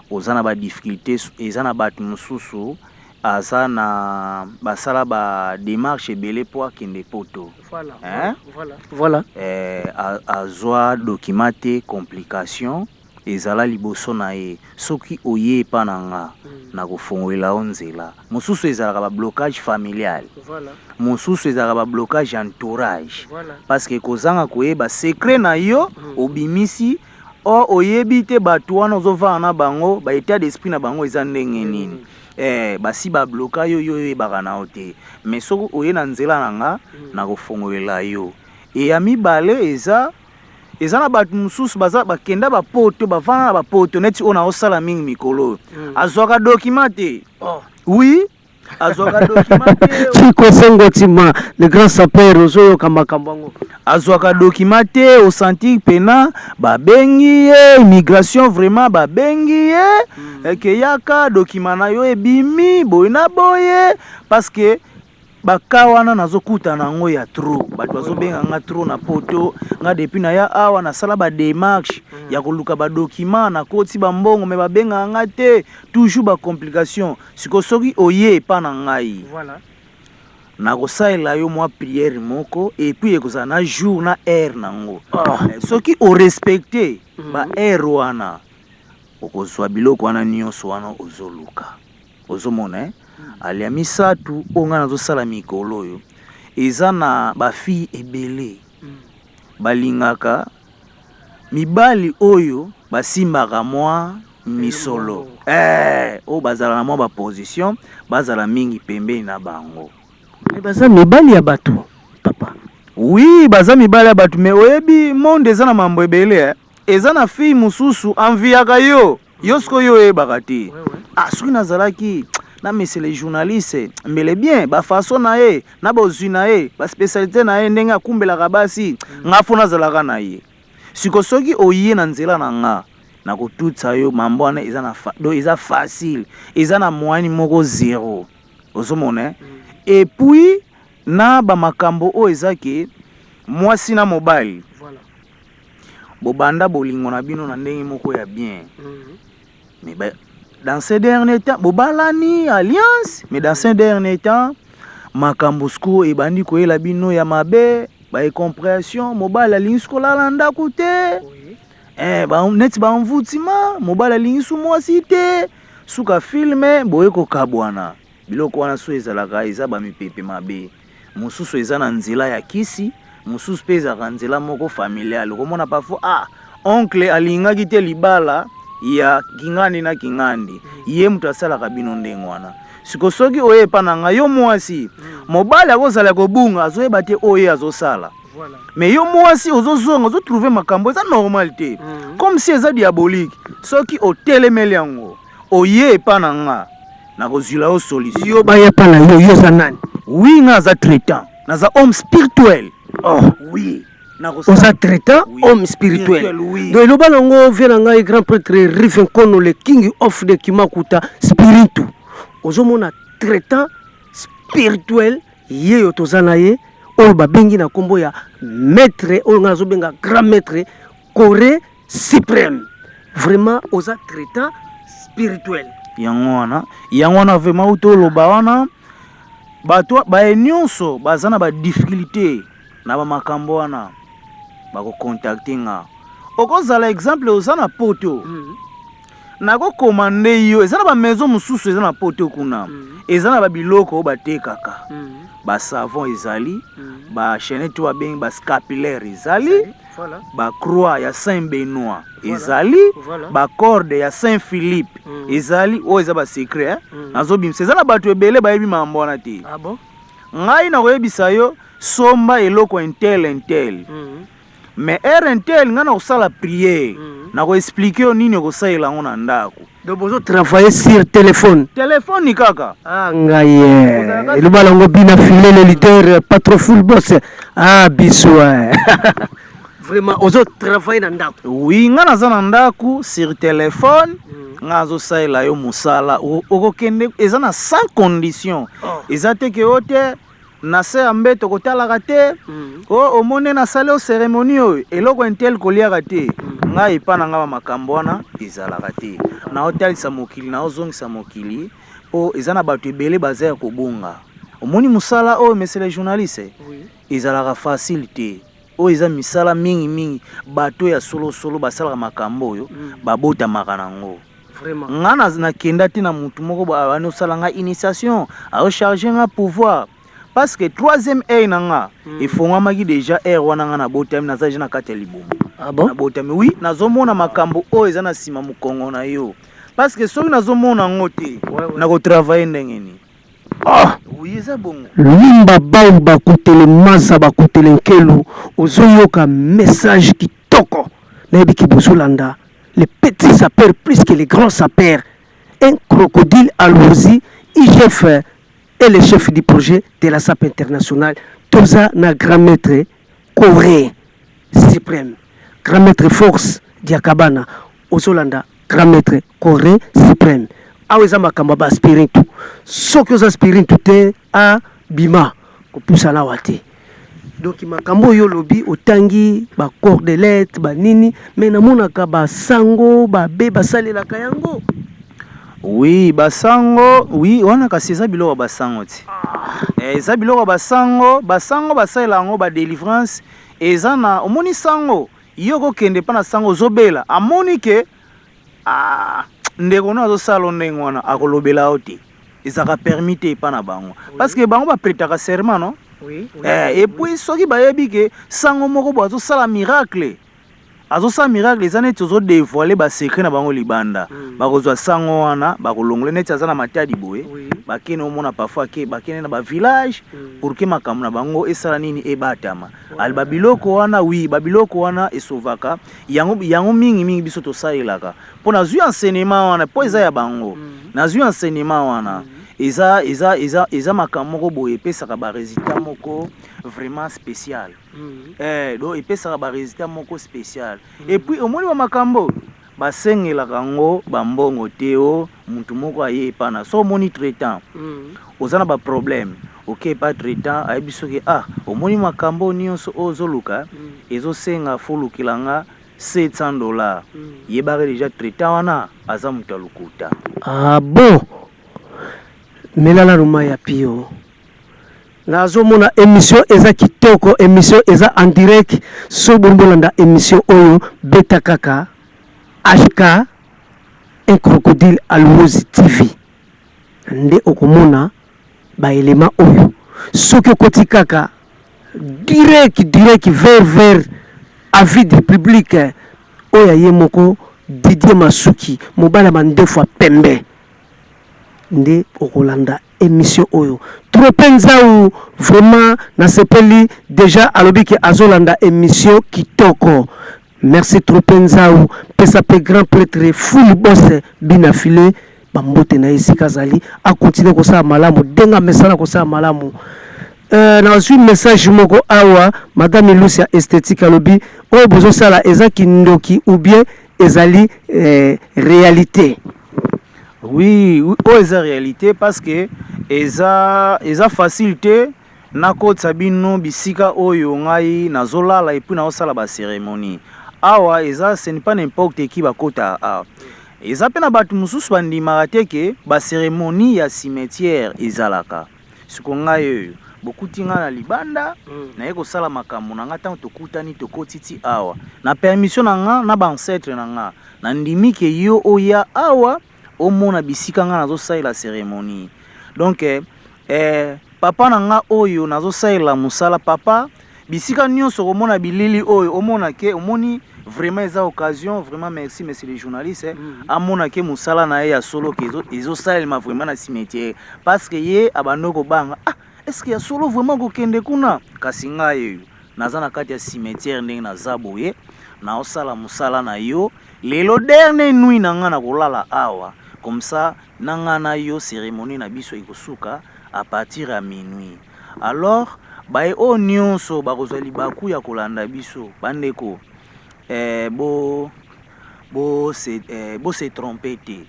Oza na badifficulté, eza na bato mosusu. Aza na basala ba demarche ebele po akende poto. Voilà, Hein? voilà, voilà. Eh, azwa document te, complication ezala liboso na ye. Soki oye epa na nga, nakofongolela yo nzela. Mosusu ezalaka ba blocage familial. Voilà. Mosusu ezalaka ba blocage entourage. Voilà. Parce que kozanga koyeba secret na yo, obimisi or oyebi te bato wana ozovanda na bango, ba état d'esprit na bango eza ndenge nini. Eh, basi babloka yo, yo oyebaka na yo te. Mais soki oye na nzela na nga, nakofongolela yo. E ya mibale, eza na bato mosusu baza bakenda bapoto, bavanda na bapoto, neti oyo naosala mingi mikolo oyo, azwaka document te. Oh. Oui, azwaka document te. Chiko Sengo Tima, le grand sapeur, ozoyoka makambo yango. Azwaka document te, osentir pena babengi ye immigration, vraiment babengi ye eke yaka, document na yo ebimi boye na boye. Parce que baka wana nazokutana yango ya trop, bato bazobenga nga trop na poto. Nga depuis naya awa, nasala badémarche ya koluka badocument, nakoti bambongo, me babengaka nga te, toujours bacomplication. Sikoyo soki oye epa na ngai, nakosalela yo mwa prière moko, et puis ekozala na jour na heure nango. Oh. Soki orespecte ba heure wana, okozwa biloko wana nyonso wana ozoluka. Ozomona, eh? Alia misato oyo ngai nazosala mikolo oyo, eza na bafille ebele balingaka mibali oyo basimbaka mwa misolo, oyo bazala na mwa baposition, bazala mingi pembeni na bango. Me baza mibali ya bato, papa. Oui, baza mibali ya bato, me oyebi monde eza na mambo ebele, eh? Eza na fille mosusu enviaka yo, yo sikoyo oyebaka te. Ah, soki nazalaki na monsieur le journaliste, mbele bien bafaçon na ye, na bozwi na ye, baspécialité na ye, ndenge akumbelaka basi, nga fo nazalaka na ye. Siko soki oye na nzela na nga, nakotutsa yo mambo wana. Eza na donc eza facile, eza na moyenne moko zéro. Ozomona, eh? Et puis na bamakambo oyo eza ke mwasi na mobali bobanda bolingo na bino na ndenge moko ya bien, mais dans ces derniers temps bobalani alliance, mais dans ces derniers temps makambo sikoyo ebandi koyela bino ya mabe, baincompréhension, mobali alingi soki kolala ndako te, neti baenvoûtement, mobali alingi su mwasi te, suka film boye kokabwana. Biloko wana so ezalaka, eza bamipepe mabe. Mosusu eza na nzela ya kisi, mosusu mpe ezalaka nzela moko familiale. Okomona parfois, ah, oncle alingaki te libala ya kingandi na kingandi, ye moto asalaka bino ndenge wana. Siko soki oye epa na ngai, yo mwasi, mobali akozala kobunga, azoyeba te oyo ye azosala. Mais yo mwasi ozozonga, ozotrouve makambo eza normal te, comme si eza diabolique. Soki otelemeli yango, oye epa na nga, nakozwila yo solution. Yo baya epa na yo, yo oza nani? Oui, nga naza traitant, naza homme spirituel. Oh. Oui. Oza traitant? Oui. Homme spirituel? Spirituel, oui. Donc eloba nango vie na ngai, grand prêtre Rive Nkono, le king of the Kimakuta spiritu. Ozomona, traitant spirituel ye oyo toza na ye, oyo babengi na nkombo ya maître, oyo ngai nazobenga grand maître Corée suprême. Vraiment oza traitant spirituel. Yango wana, yango wana vraiment uti oloba wana, bato baye nyonso baza na badifficulté na bamakambo wana, bakocontacte nga. Okozala exemple, oza na poto, nakokoma nde yo. Eza na bamaison mosusu eza na poto kuna, eza na babiloko oyo batekaka, basavon ezali, bachaînette oyo babengi bascapulaire ezali, bacroix ya Saint Benoît ezali, bacorde ya Saint Philippe ezali. Oyo eza basecret, eh? Nazobimisa, eza na bato ebele bayebi makambo wana te. Ah bon? Ngai nakoyebisa yo, somba eloko un tel, un tel, mais heure un tel ngai nakosala prière, nakoexpliquer yo nini okosalela yango na ndako. Donc bozo travailler sur téléphone? Telefone kaka. Ah, ngai ye eloba nango bina file, le leader patron full boss. Ah, biso, eh. Vraiment ozo travailler na ndako? Oui, ngai naza na ndako, sur téléphone ngai azosalela yo mosala. Okokende, eza na sans condition. Oh. Eza te ke yo te na se ya mbeto kotalaka te, o omoni nasali o cérémonie oyo, eloko un tel koliaka te. Ngai epa na ngai, bamakambo wana ezalaka te. Naotalisa mokili, naozongisa mokili. Mpo eza na bato ebele baza ya kobonga. Omoni mosala oyo, monsieur le journaliste? Oui. Ezalaka facile te. Oyo eza misala mingimingi, bato ya solosolo basalaka makambo oyo babotamaka nango. Vraiment. Nga nakenda te na mutu moko abandi osala nga initiation, aocharge nga pouvoir, parce que troisième œil na nga efongwamaki déjà heure wana nga nabotami, naza déjà na kati ya libumu. Ah bon? Nabotami, oui, nazomona makambo oyo eza na nsima mokongo na yo, parce que soki nazomona yango te, nakotravaille ndenge nini? Ah! Oui, eza bongo. Lumba bau bakutele maza bakutele nkelu, ozoyoka message kitoko. Nayebiki bozolanda les petits sapeurs plus que les grands sapeurs, un crocodile à Luozi, IGF et le chef du projet de la SAP internationale. Toza na grand maître Corée suprême, grand maître Force Diakabana. Ozolanda grand maître Corée suprême. Awa eza makambo ya baspiritu. Soki oza spiritu te, abima kopusana awa te. Donc makambo oyo olobi, otangi bacordelete banini, mais namonaka basango babe basalelaka yango. Oui, basango, oui, wana kasi eza biloko ya basango ti. Eza biloko ya basango. Basango basalela yango badélivrance. Eza na, omoni, sango yo kokende mpa na sango, ozobela, amoni ke, ah, ndeko no azosala o ndenge wana, akolobela yo te. Ezalaka permis te epa na bango, parce que bango baprêtaka serment, non? Oui. Et puis soki bayebi ke sango moko bo azosala miracle, azosala miracle, eza neti ozodévoile basecret na bango libanda. Bakozwa sango wana, bakolongola neti aza na matadi boye. Bakende, omona parfois ke bakende na bavillage pour ke makambo na bango esala nini, ebatama. Ali babiloko wana, oui, babiloko wana esovaka yango. Yango mingimingi biso tosalelaka mpo nazwi enseignement wana, mpo eza ya bango. Nazwi enseignement wana, eza makambo moko boye epesaka barésultat moko vraiment spécial. Donc epesaka barésultat moko spécial. Et puis omoni bamakambo basengelaka yango bambongo te. O mutu moko aye epa na so, omoni traitant, oza na baproblème, oke epa traitant, ayebi soki, ah, omoni makambo nyonso oyo ozoluka, ezosenga folukela nga 700 $. Yebaka déjà traitant wana aza moto ya lokuta. Ah bon? Mela nanu mai ya pio. Nazomona émission eza kitoko, émission eza en direct. So bolingi bolanda émission oyo, beta kaka HK un crocodile à Luozi TV, nde okomona baelema oyo. Soki okoti kaka direct direct vers avis du public oyo aye moko Didier Masuki, mobali ya mandefu ya pembe, nde okolanda émission oyo. Trope Nzau, vraiment nasepeli déjà, alobi ke azolanda émission kitoko. Merci Trope Nzau. Pesa mpe grand prêtre Fulu Bose bina file bambote na ye esika azali, akontinue kosala malamu ndenge amesana kosala malamu. Nazwi message moko awa, madame Lucia Esthétique alobi oyo bozosala eza kindoki ou bien ezali réalité? Oui, oyo eza réalité, parce que eza facile te nakotisa bino bisika oyo ngai nazolala et puis nazosala bacérémonie awa. Eza, ce n'est pas n'importe qui bakota awa. Eza mpe na bato mosusu bandimaka te ke bacérémonie ya cimetière ezalaka. Siko ngai oyo bokuti ngai na libanda, naye kosala makambo na ngai. Ntango tokutani, tokoti ti awa na permission na nga na baancêtre na nga. Nandimi ke yo oya awa, omona bisika ngai nazosalela cérémonie. Donc papa na nga oyo nazosalela mosala, papa, bisika nyonso komona bilili oyo, omona ke omoni vraiment eza occasion. Vraiment merci, monsieur le journaliste. Amona ke mosala na ye ya solo ke ezosalelema vraiment na cimetière, parce que ye abandi kobanga: ah, est ce que ya solo vraiment kokende kuna? Kasi ngai oyo naza na kati ya cimetière, ndenge naza boye, naosala mosala na yo lelo, dernier nuit na ngai na kolala awa. Comme ça na ngai na yo, cérémonie na biso ekosuka à partir ya minuit. Alors baye oyo nyonso bakozwa libaku ya kolanda biso, bandeko, bo se trompe te.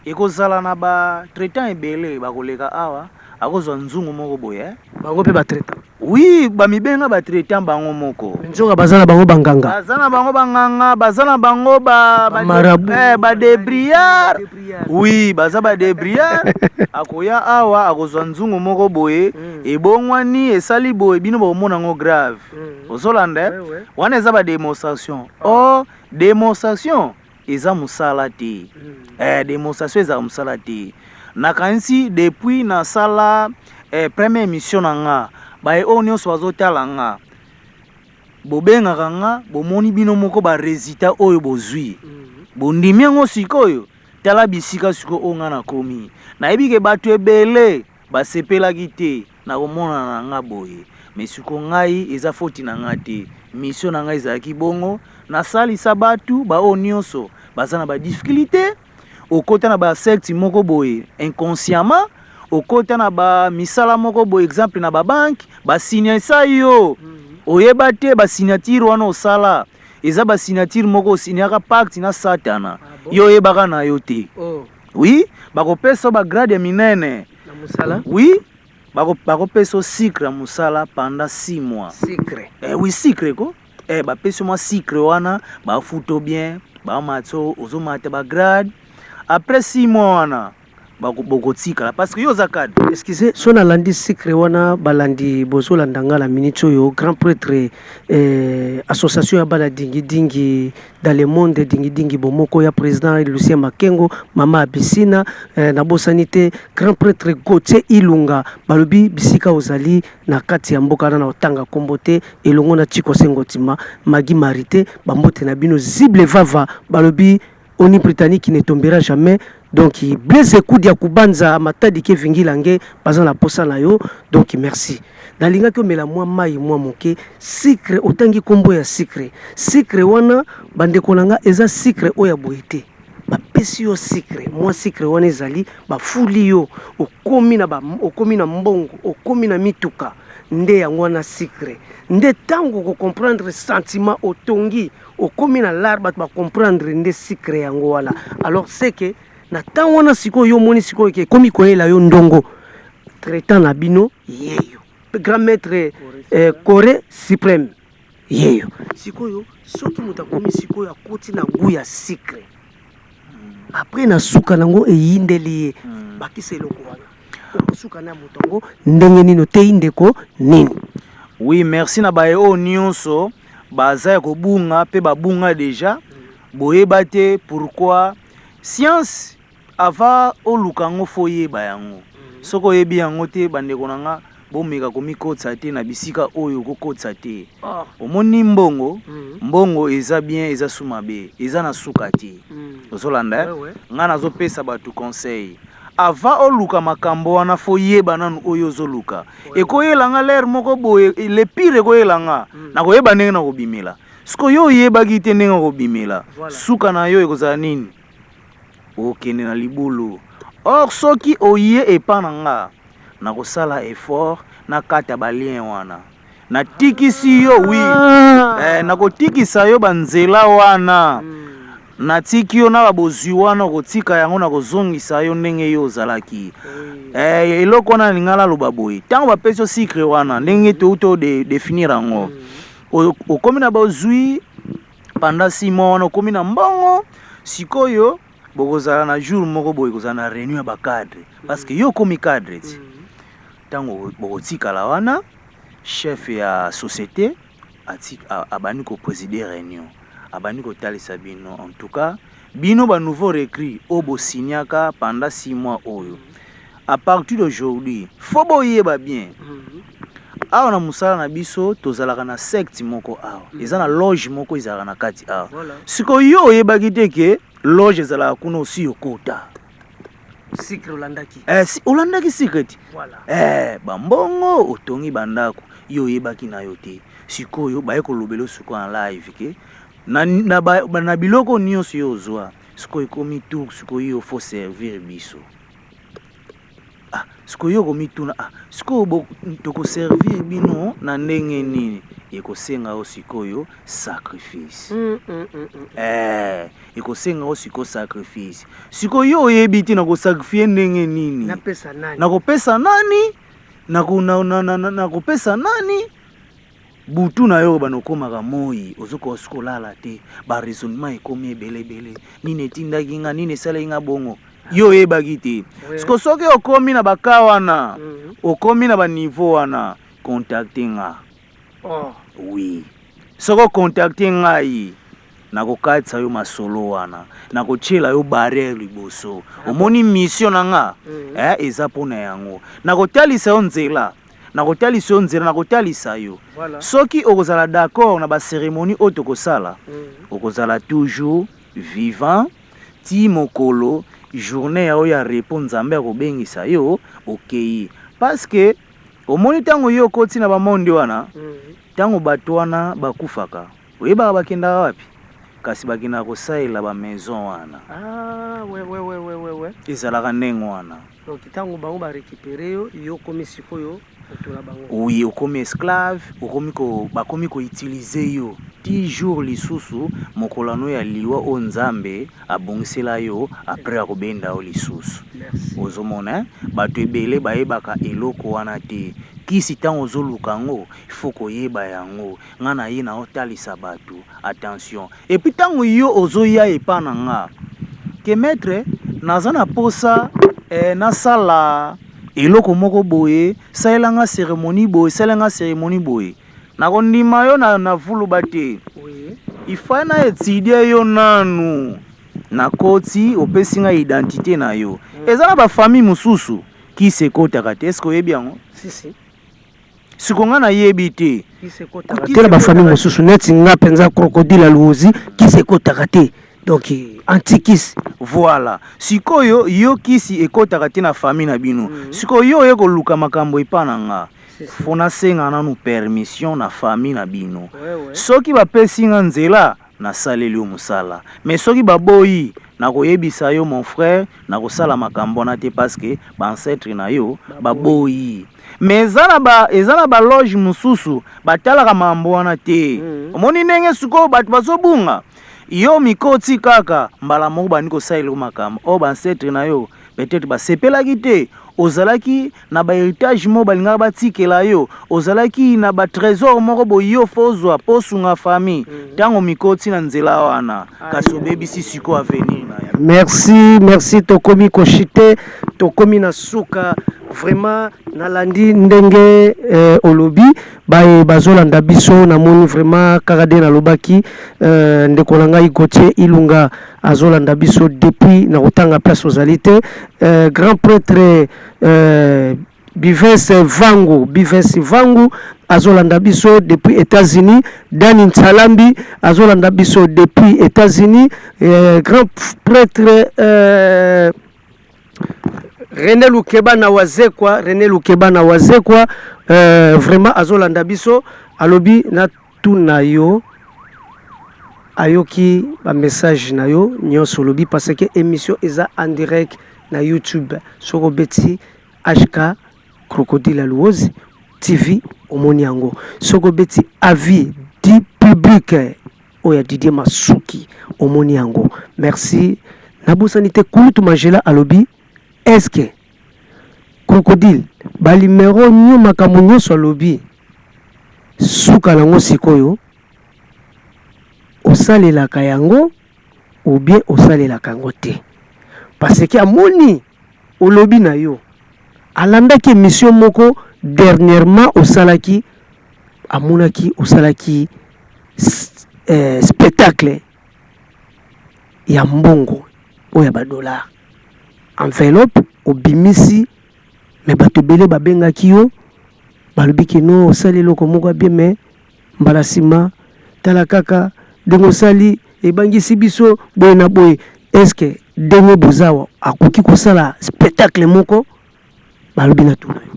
Ekozala na batraitant ebele bakoleka awa, akozwa nzungu moko boye, eh? Bango mpe batraitant? Oui, bamibenga batraitant bango moko. Nzoka baza na bango banganga. Baza na bango banganga, baza na bango ba marabout, badébrouillard. Oui, baza badébrouillard. Akoya awa, akozwa nzungu moko boye, ebongwani, esali boye, bino bokomona yango grave. Ozolanda, eh? Wana eza badémonstration. Or démonstration eza mosala te. Démonstration ezala mosala te. Nakanisi depuis nasala première émission na nga, baye oyo nyonso bazotala nga, bobengaka nga, bomoni bino moko barésultat oyo bozwi, bondimi yango. Sikoyo tala bisika sikoyo oyo nga nakomi. Nayebi ke bato ebele basepelaki te na komonana na nga boye, mais siko ngai eza foti na nga te. Mission na ngai ezalaki bongo, nasalisa bato baoyo nyonso baza na badifficulté. Okota na basecte moko boye inconsciemment, okota na bamisala moko boye, exemple na babanke, basignisa yo, oyeba te basignature wana osala eza basignature moko osignaka pacte na Satana. Yo oyebaka na yo te. Oui, bakopesa yo bagrade ya minene. Na mosala. Oui, bakopesa yo sucre ya mosala pendant 6 mois. Sucre. Oui, sucre ko, bapesi yo mwa sucre wana, bafuto bien, bamata, ozomata bagrade. Après 6 mois wana bokotikala parce que yo oza cadre. Excuse, so nalandi sucre wana, balandi bozolanda nga na minute oyo, grand prêtre, association ya bana dingidingi dans le monde, dingidingi bomoko ya président Lucien Makengo, mama Abisina, nabosani te grand prêtre Gautier Ilunga. Balobi bisika ozali na kati ya mboka wana, na otanga nkombo te, elongo na Chiko Sengotima, Magi Marité, bambote na bino. Zible vava, balobi oni britannique ne tombera jamais. Donc Blaise Ekudi ya kubanza Matadi ke vingilange baza na posa na yo. Donc merci. Nalingaki omela mwa mai mwa moke. Sucre, otangi nkombo ya sucre. Sucre wana, bandeko na nga, eza sucre oyo ya boye te. Bapesi yo sucre, mwa sucre wana ezali bafuli yo, okomi na mbongo, okomi na mituka. Nde yango wana sucre. Nde ntango okocomprendre sentiment, otongi, okomi na lar, bato bacomprendre nde sucre yango wana. Alors c'est que na ntango wana sikoyo yo omoni sikoyo ke ekomi koyela yo ndongo. Traitant na bino yeyo, grand maître, Corée suprême yeyo. Sikoyo soki moto akomi sikoyo, akoti na goût ya sucre, après na suka nango eyindeli ye, bakisa eloko wana, okosuka na moto yango ndenge nini? Oteyi ndeko nini? Oui, merci na baye oyo nyonso baza ya kobunga mpe babunga déjà. Boyeba te pourquoi science ava oluka yango, faut oyeba yango. Soki oyebi yango te, bandeko na nga, bomeka komikotisa te na bisika oyo okokotisa te. Omoni mbongo, mbongo eza bien, eza su mabe, eza na suka te. Ozolanda, eh? Ngai nazopesa bato conseil: ava oluka makambo wana, faut yeba nanu oyo ozoluka. Ekoyelanga l'heure moko boye, le pire ekoyelanga, nakoyeba ndenge nakobimela. Sikoyo yo oyebaki te ndenge okobimela, suka na yo ekozala nini? Okende na libulu. Or soki oye epa na nga, nakosala effort nakata balien wana, natikisi yo. Oui, nakotikisa yo banzela wana, natiki yo na babozwi wana, okotika yango, nakozongisa yo ndenge yo ozalaki. Eloko wana nalinga naloba boye: ntango bapesi yo sucre wana, ndenge touti odéfinir yango, okomi na bozwi pendant 6 mois wana, okomi na mbongo. Sikoyo bokozala na jour moko boye, kozala na réunion ya bacadre, parce que yo okomi cadre ti. Ntango bokotikala wana, chef ya société abandi koprésider réunion, abandi kotalisa bino: en tout cas bino banouveau recrue oyo bosignaka pendant 6 mois oyo, à partir d'aujourd'hui faut boyeba bien, awa na mosala na biso tozalaka na secte moko awa, eza na loge moko ezalaka na kati awa. Sikoyo yo oyebaki te ke loge ezalaka kuna, osi okota. Sucre olandaki. Si, olandaki sucre ti. Bambongo, otongi bandako, yo oyebaki na yo te. Sikoyo baye kolobela sikoyo en live ke na biloko nyonso yo ozwa, sikoyo ekomi tour, sikoyo yo faut servir biso. Ah, sikoyo yo komituna: ah, sikoyo tokoservir bino na ndenge nini? Ekosenga yo sikoyo sacrifice. Ekosenga yo sikoyo sacrifice. Sikoyo yo oyebi te nakosacrifier ndenge nini. Napesa nani? Nakopesa nani? Nakopesa nani butu na yo bana okomaka moi, ozokoka soki kolala te, baraisonnement ekomi ebele ebele. Nini etindaki nga? Nini esalaki nga bongo? Yo oyebaki te. Siko soki okomi na baka wana, okomi na baniveau wana, contacte nga. Oui, soki ocontacte ngai, nakokatisa yo masolo wana, nakotiela yo barrière liboso. Omoni, mission na nga eza mpona yango. Nakotalisa yo nzela, nakotalisa yo nzela, nakotalisa yo. Soki okozala d'accord na bacérémonie oyo tokosala, okozala toujours vivant ti mokolo journée ya oyo ya repos, Nzambe akobengisa yo, okei. Parce que omoni, ntango yo okoti na bamonde wana, ntango bato wana bakufaka, oyebaka bakendaka wapi? Kasi bakendaka kosalela bamaison wana. Ah, ouais. Ezalaka ndenge wana. Donc ntango bango barécupéré yo, yo komi sikoyo moto na bango. Oui, okomi esclave, okomi ko, bakomi koutiliser yo ti jour lisusu mokolo ano ya liwa oyo Nzambe abongisela yo. Après akobenda yo lisusu. Merci. Ozomona, eh? Bato ebele bayebaka eloko wana te. Kisi, ntango ozoluka yango, il faut koyeba yango. Nga na ye naotalisa bato attention. Et puis ntango yo ozoya epa na nga ke maître, naza na posa nasala eloko moko boye, salelanga cérémonie boye, salelanga cérémonie boye, nakondima yo na vuluba te. Ifai na étudie yo nanu. Nakoti, opesi ngai identité na yo. Eza na bafamille mosusu kisi ekotaka te. Est-ce oyebi yango? Si, si. Siko ngai nayebi te. Kisi ekotaka te na bafamille mosusu, neti nga mpenza Crocodile ya Luozi, kisi ekotaka te, donc antikisi. Voilà, sikoyo yo kisi ekotaka te na famille na bino. Sikoyo yo oye koluka makambo epa na nga, faut nasenga nanu permission na famille na bino. Soki bapesi nga nzela, nasaleli yo mosala. Mais soki baboyi, nakoyebisa yo: mon frère, nakosala makambo wana te, parce que baancêtre na yo baboyi. Mais eza na baloge mosusu batalaka makambo wana te. Omoni ndenge sikoyo bato bazobunga? Yo mikoti kaka mbala moko, bandi kosalela yo makambo oyo baancêtre na yo peut-être basepelaki te. Ozalaki na bahéritage moko balingaka batikela yo, ozalaki na batrésor moko boye yo faut ozwa mpo osunga famille. Ntango mikoti na nzela wana, kasi obebisi sikoyo avenir na yo. Merci, merci. Tokomi koshite, tokomi na suka. Vraiment nalandi ndenge olobi. Baye bazolanda biso, namoni vraiment kaka nde nalobaki, ndeko na ngai Gautier Ilunga azolanda biso depuis, na kotanga place ozali te. Grand prêtre Bives Vangu, Bives Vangu azolanda biso depuis États-Unis. Dani Ntsalambi azolanda biso depuis États-Unis. Grand prêtre René Lukeba na Wazekwa, René Lukeba na Wazekwa, vraiment azolanda biso. Alobi na tuna yo, ayoki bamessage na yo nyonso olobi, parce que émission eza en direct na YouTube. Soki obeti HK Crocodile ya Luozi TV, omoni yango. Soki obeti Avis du public oyo ya Didier Masuki, omoni yango. Merci. Nabosani te, Kulutu Magela alobi: est-ce Crocodile banuméro nyo makambo nyonso alobi, suka nango sikoyo osalelaka yango ou bien osalelaka yango te? Parce que amoni olobi na yo, alandaki émission moko dernièrement osalaki, amonaki osalaki spectacle ya mbongo oyo ya badollar, enveloppe obimisi. Mais bato ebele babengaki yo, balobi ke no, osali eloko moko ya bien, mais mbala nsima tala kaka ndenge osali, ebangisi biso boye na boye. Est-ce ndenge bozawa akoki kosala spectacle moko? Balobi na tuna yo.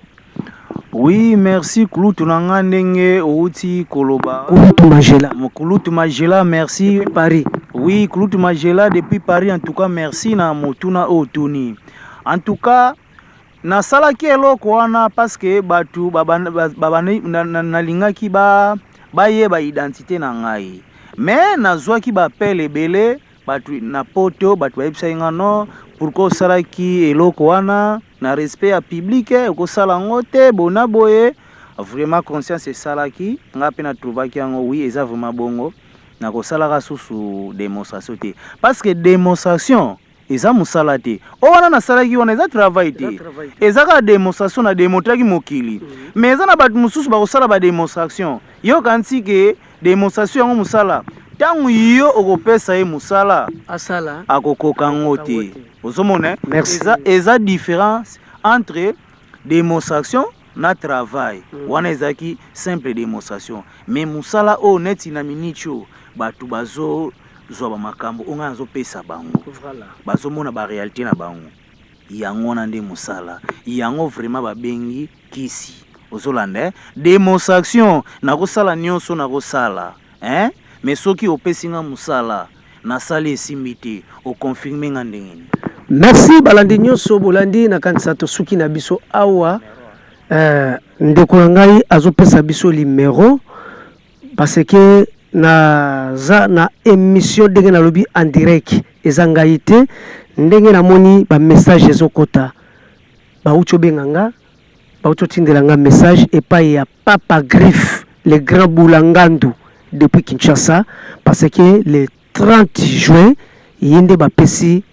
Oui, merci kulutu na nga, ndenge outi koloba. Kulutu Magela. Kulutu Magela, merci. Depuis Paris. Oui, kulutu Magela depuis Paris, en tout cas merci na motuna oyo otuni. En tout cas nasalaki eloko wana parce que bato nalingaki bayeba identité na ngai, mais nazwaki baappel ebele. Bato na poto, bato bayebisaki nga non, pourquoi osalaki eloko wana na respect ya public, okosala yango te bona boye. Vraiment conscience esalaki nga mpe natrouvaki yango, oui, eza vraiment bongo. Nakosalaka susu démonstration te, parce que démonstration eza mosala te. O wana nasalaki wana eza travail te, eza kaka démonstration, na démontraki mokili. Mais eza na bato mosusu bakosala badémonstration, yoka ntike démonstration yango mosala. Ntango yo okopesa ye mosala, asala, akokoka yango te. Ozomona? Merci. Eza différence entre démonstration na travail. Wana ezalaki simple démonstration, mais mosala oyo neti na miniti oyo bato bazozwa bamakambo oyo ngai nazopesa bango, bazomona baréalité na bango, yango wana nde mosala yango vraiment babengi kisi. Ozolanda, eh? Démonstration nakosala nyonso nakosala, hein? Mais soki opesi nga mosala, nasali, esimbi te, oconfirme nga ndenge nini? Merci. Balandi nyonso bolandi, nakanisa tosuki na biso awa. Ndeko na ngai azopesa biso numéro parce que naza na émission ndenge nalobi en direct, eza ngai te. Ndenge namoni bamessage ezokota, bauti obenga nga, bauti otindela nga message epai ya Papa Griffe, le grand Boulangandu depuis Kinshasa, parce que le 30 juin ye nde bapesi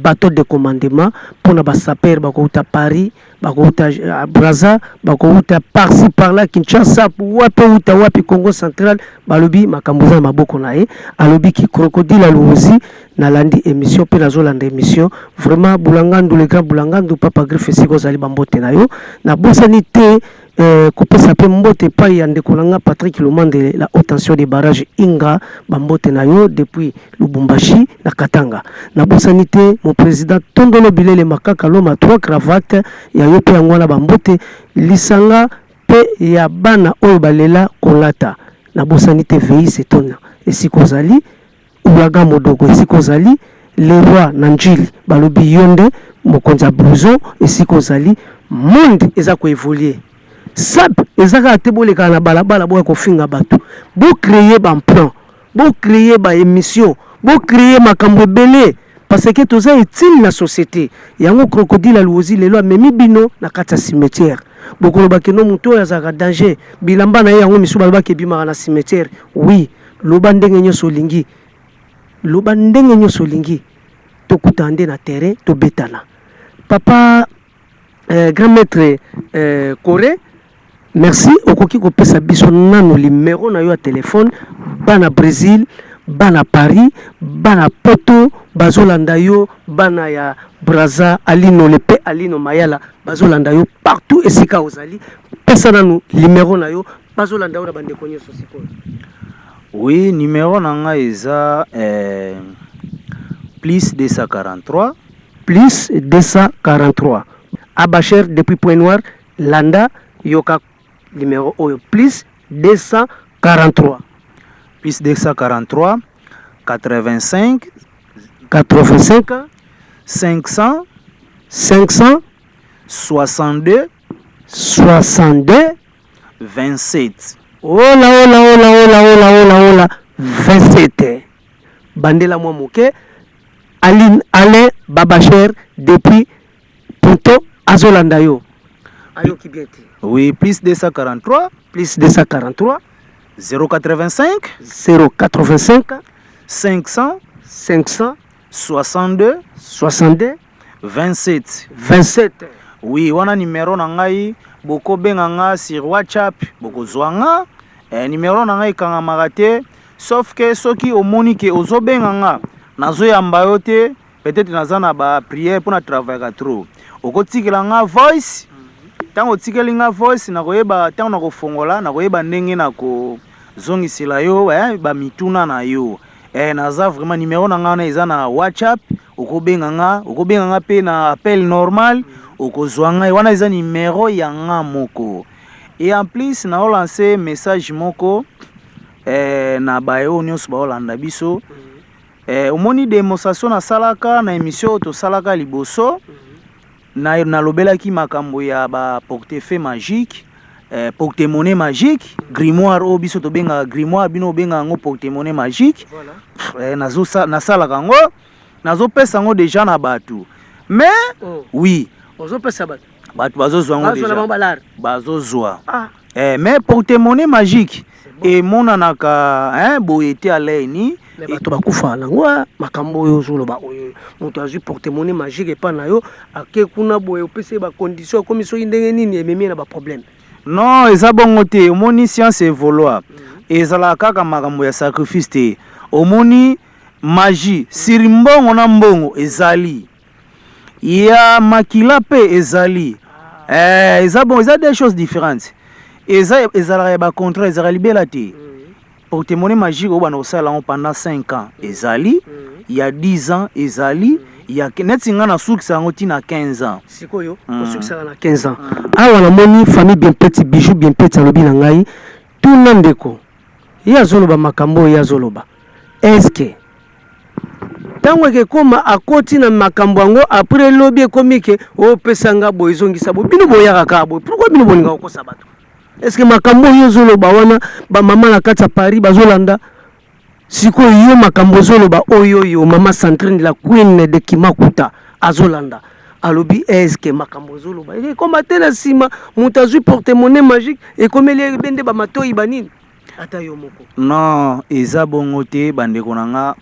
bateau de commandement mpona basapeurs bakouta Paris, bakouta Braza, bakouta par-ci par-là, Kinshasa, wapi, outa wapi, Congo Central. Balobi makambo eza na maboko na ye. Alobi ki Crocodile Aluozi, nalandi émission mpe nazolanda émission. Vraiment, Bulangandu, le grand Bulangandu, Papa Griffe, esika ozali, bambote na yo. Nabosani te kopesa mpe mbote epai ya ndeko na nga Patrick Lomandele, la haute tension de barrage Inga, bambote na yo depuis Lubumbashi na Katanga. Nabosani te mon président Tondolo Bilele Makaka Loma, trois cravate ya yo mpe yango wana, bambote lisanga mpe ya bana oyo balela kolata. Nabosani te Vei Setona, esika ozali, Ulaga Modogo, esika ozali, le roi na Njili, balobi yo nde mokonzi ya blouson, esika ozali. Monde eza koévoluer, sape eza kaka te. Bolekaka na balabala, boya kofinga bato, bocréer baplan, bocréer baémission, bocréer makambo ebele, parce que toza utile na société. Yango Crocodile Aluozi lelo amemi bino na kati ya cimetière. Bokoloba keno moto oyo azalaka danger, bilamba na ye yango misu balobaki ebimaka na cimetière. Oui, loba ndenge nyonso olingi, loba ndenge nyonso olingi, tokutana nde na terrain, tobetana. Papa grand maître Coré, merci. Okoki kopesa biso nano numéro na yo ya telefone? Bana Brésil, bana Paris, bana Poto bazolanda yo, bana ya Braza, Alino Lepe, Alino Mayala bazolanda yo partout esika ozali. Pesa nanu numéro na yo, bazolanda yo na bandeko nyonso sikoyo. Oui, numéro na ngai eza plus 243. Plus 243. Abacher depuis Point Noir, landa, yoka numéro oyo: plus 243. Plus 243 85 85 500 500 62 62 27. Ola ola ola ola ola ola ola, 27. Bandela mwa moke. Aline Alain Babacher depuis Poto azolanda yo, ayoki bien te. Oui, plus 243. Plus 243. 085 085 500 500 62 62 27. 27. Oui, wana numéro na ngai. Bokobenga nga sur WhatsApp, bokozwa nga. Numéro na ngai ekangamaka te, sauf que soki omoni ke ozobenga nga, nazoyamba yo te, peut-être naza na baprière mpona travaillaka trop. Okotikela nga voice. Ntango otikeli nga voice, nakoyeba ntango nakofongola, nakoyeba ndenge nakozongisela yo bamituna na yo. Naza vraiment, numéro na ngai wana eza na WhatsApp. Okobenga nga, okobenga nga mpe na appel normal, okozwa ngai. Wana eza numéro ya nga moko. Et en plus naolance message moko na baye oyo nyonso baolanda biso. Omoni démonstration nasalaka na émission oyo tosalaka liboso, nalobelaki makambo ya baportefeuille magique. Porte-monnaie magique, grimoire oyo biso tobengaka grimoire, bino obengaka yango porte-monnaie magique. Voilà. Nasalaka yango, nazopesa yango déjà na bato, mais oui. Ozopesa bato? Bato bazozwa yango. Bazwa na bango déjà. Balare. Bazozwa. Ah. Mais porte-monnaie magique C'est bon. emonanaka, hein, boye te aleni. Mais bato bakufa nango, makambo oyo ozoloba oyo, moto azwi porte-monnaie magique epa na yo, ake kuna boye, opesi ye bacondition, akomi soki ndenge nini, ememi ye na baproblème. Non, eza bongo te. Omoni, science évolua, ezalaka kaka makambo ya sacrifice te. Omoni, magie siri, mbongo na mbongo ezali, ya makila mpe ezali. Eza bon, eza deux choses différentes. Eza, ezalaka ya bacontrat, ezalaka libela te. Porte-monnaie magique oyo bana kosala yango pendant 5 ans ezali, ya 10 ans ezali, ya neti nga nasukisa yango ntina 15 ans. Sikoyo osukisaka na 15 ans. Awa namoni famille Bien Petit, Bijou Bien Petit alobi na ngai: tuna ndeko, ye azoloba makambo oyo ye azoloba, est-ce ntango ekekóma akoti na makambo yango, après elobi ekomi ke opesa nga boye, ezongisa boye? Bino boyaka kaka boye, pourquoi bino bolingaka kokosa bato? Est-ce makambo oyo ozoloba wana, bamama na kati ya Paris bazolanda sikoyo yo, makambo ozoloba oyo oyo, mama Sandrine, la queen de Kimakuta, azolanda, alobi: est-ce makambo ozoloba ekoma te na nsima moto azwi porte-monnaie magique, ekomeli ebe nde bamatoi banini, ata yo moko? Non, eza bongo te, bandeko na nga.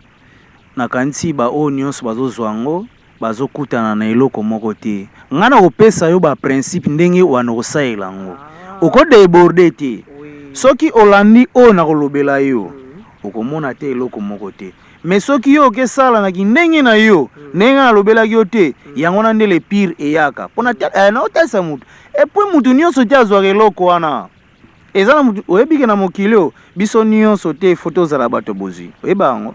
Nakanisi baoyo nyonso bazozwa yango bazokutana na eloko moko te. Nga na kopesa yo baprincipe ndenge wana kosalela yango, okodéborder te. Soki olandi oyo nakolobela yo, okomona te eloko moko te. Mais soki yo okesalanaki ndenge na yo, ndenge nalobelaki yo te, yango wana nde le pire eyaka mpona naotalisa motu. Et puis mutu nyonso te azwaka eloko wana. Eza na mutu oyebi ke na mokili oyo, biso nyonso te faut tozala bato bozwi, oyeba yango.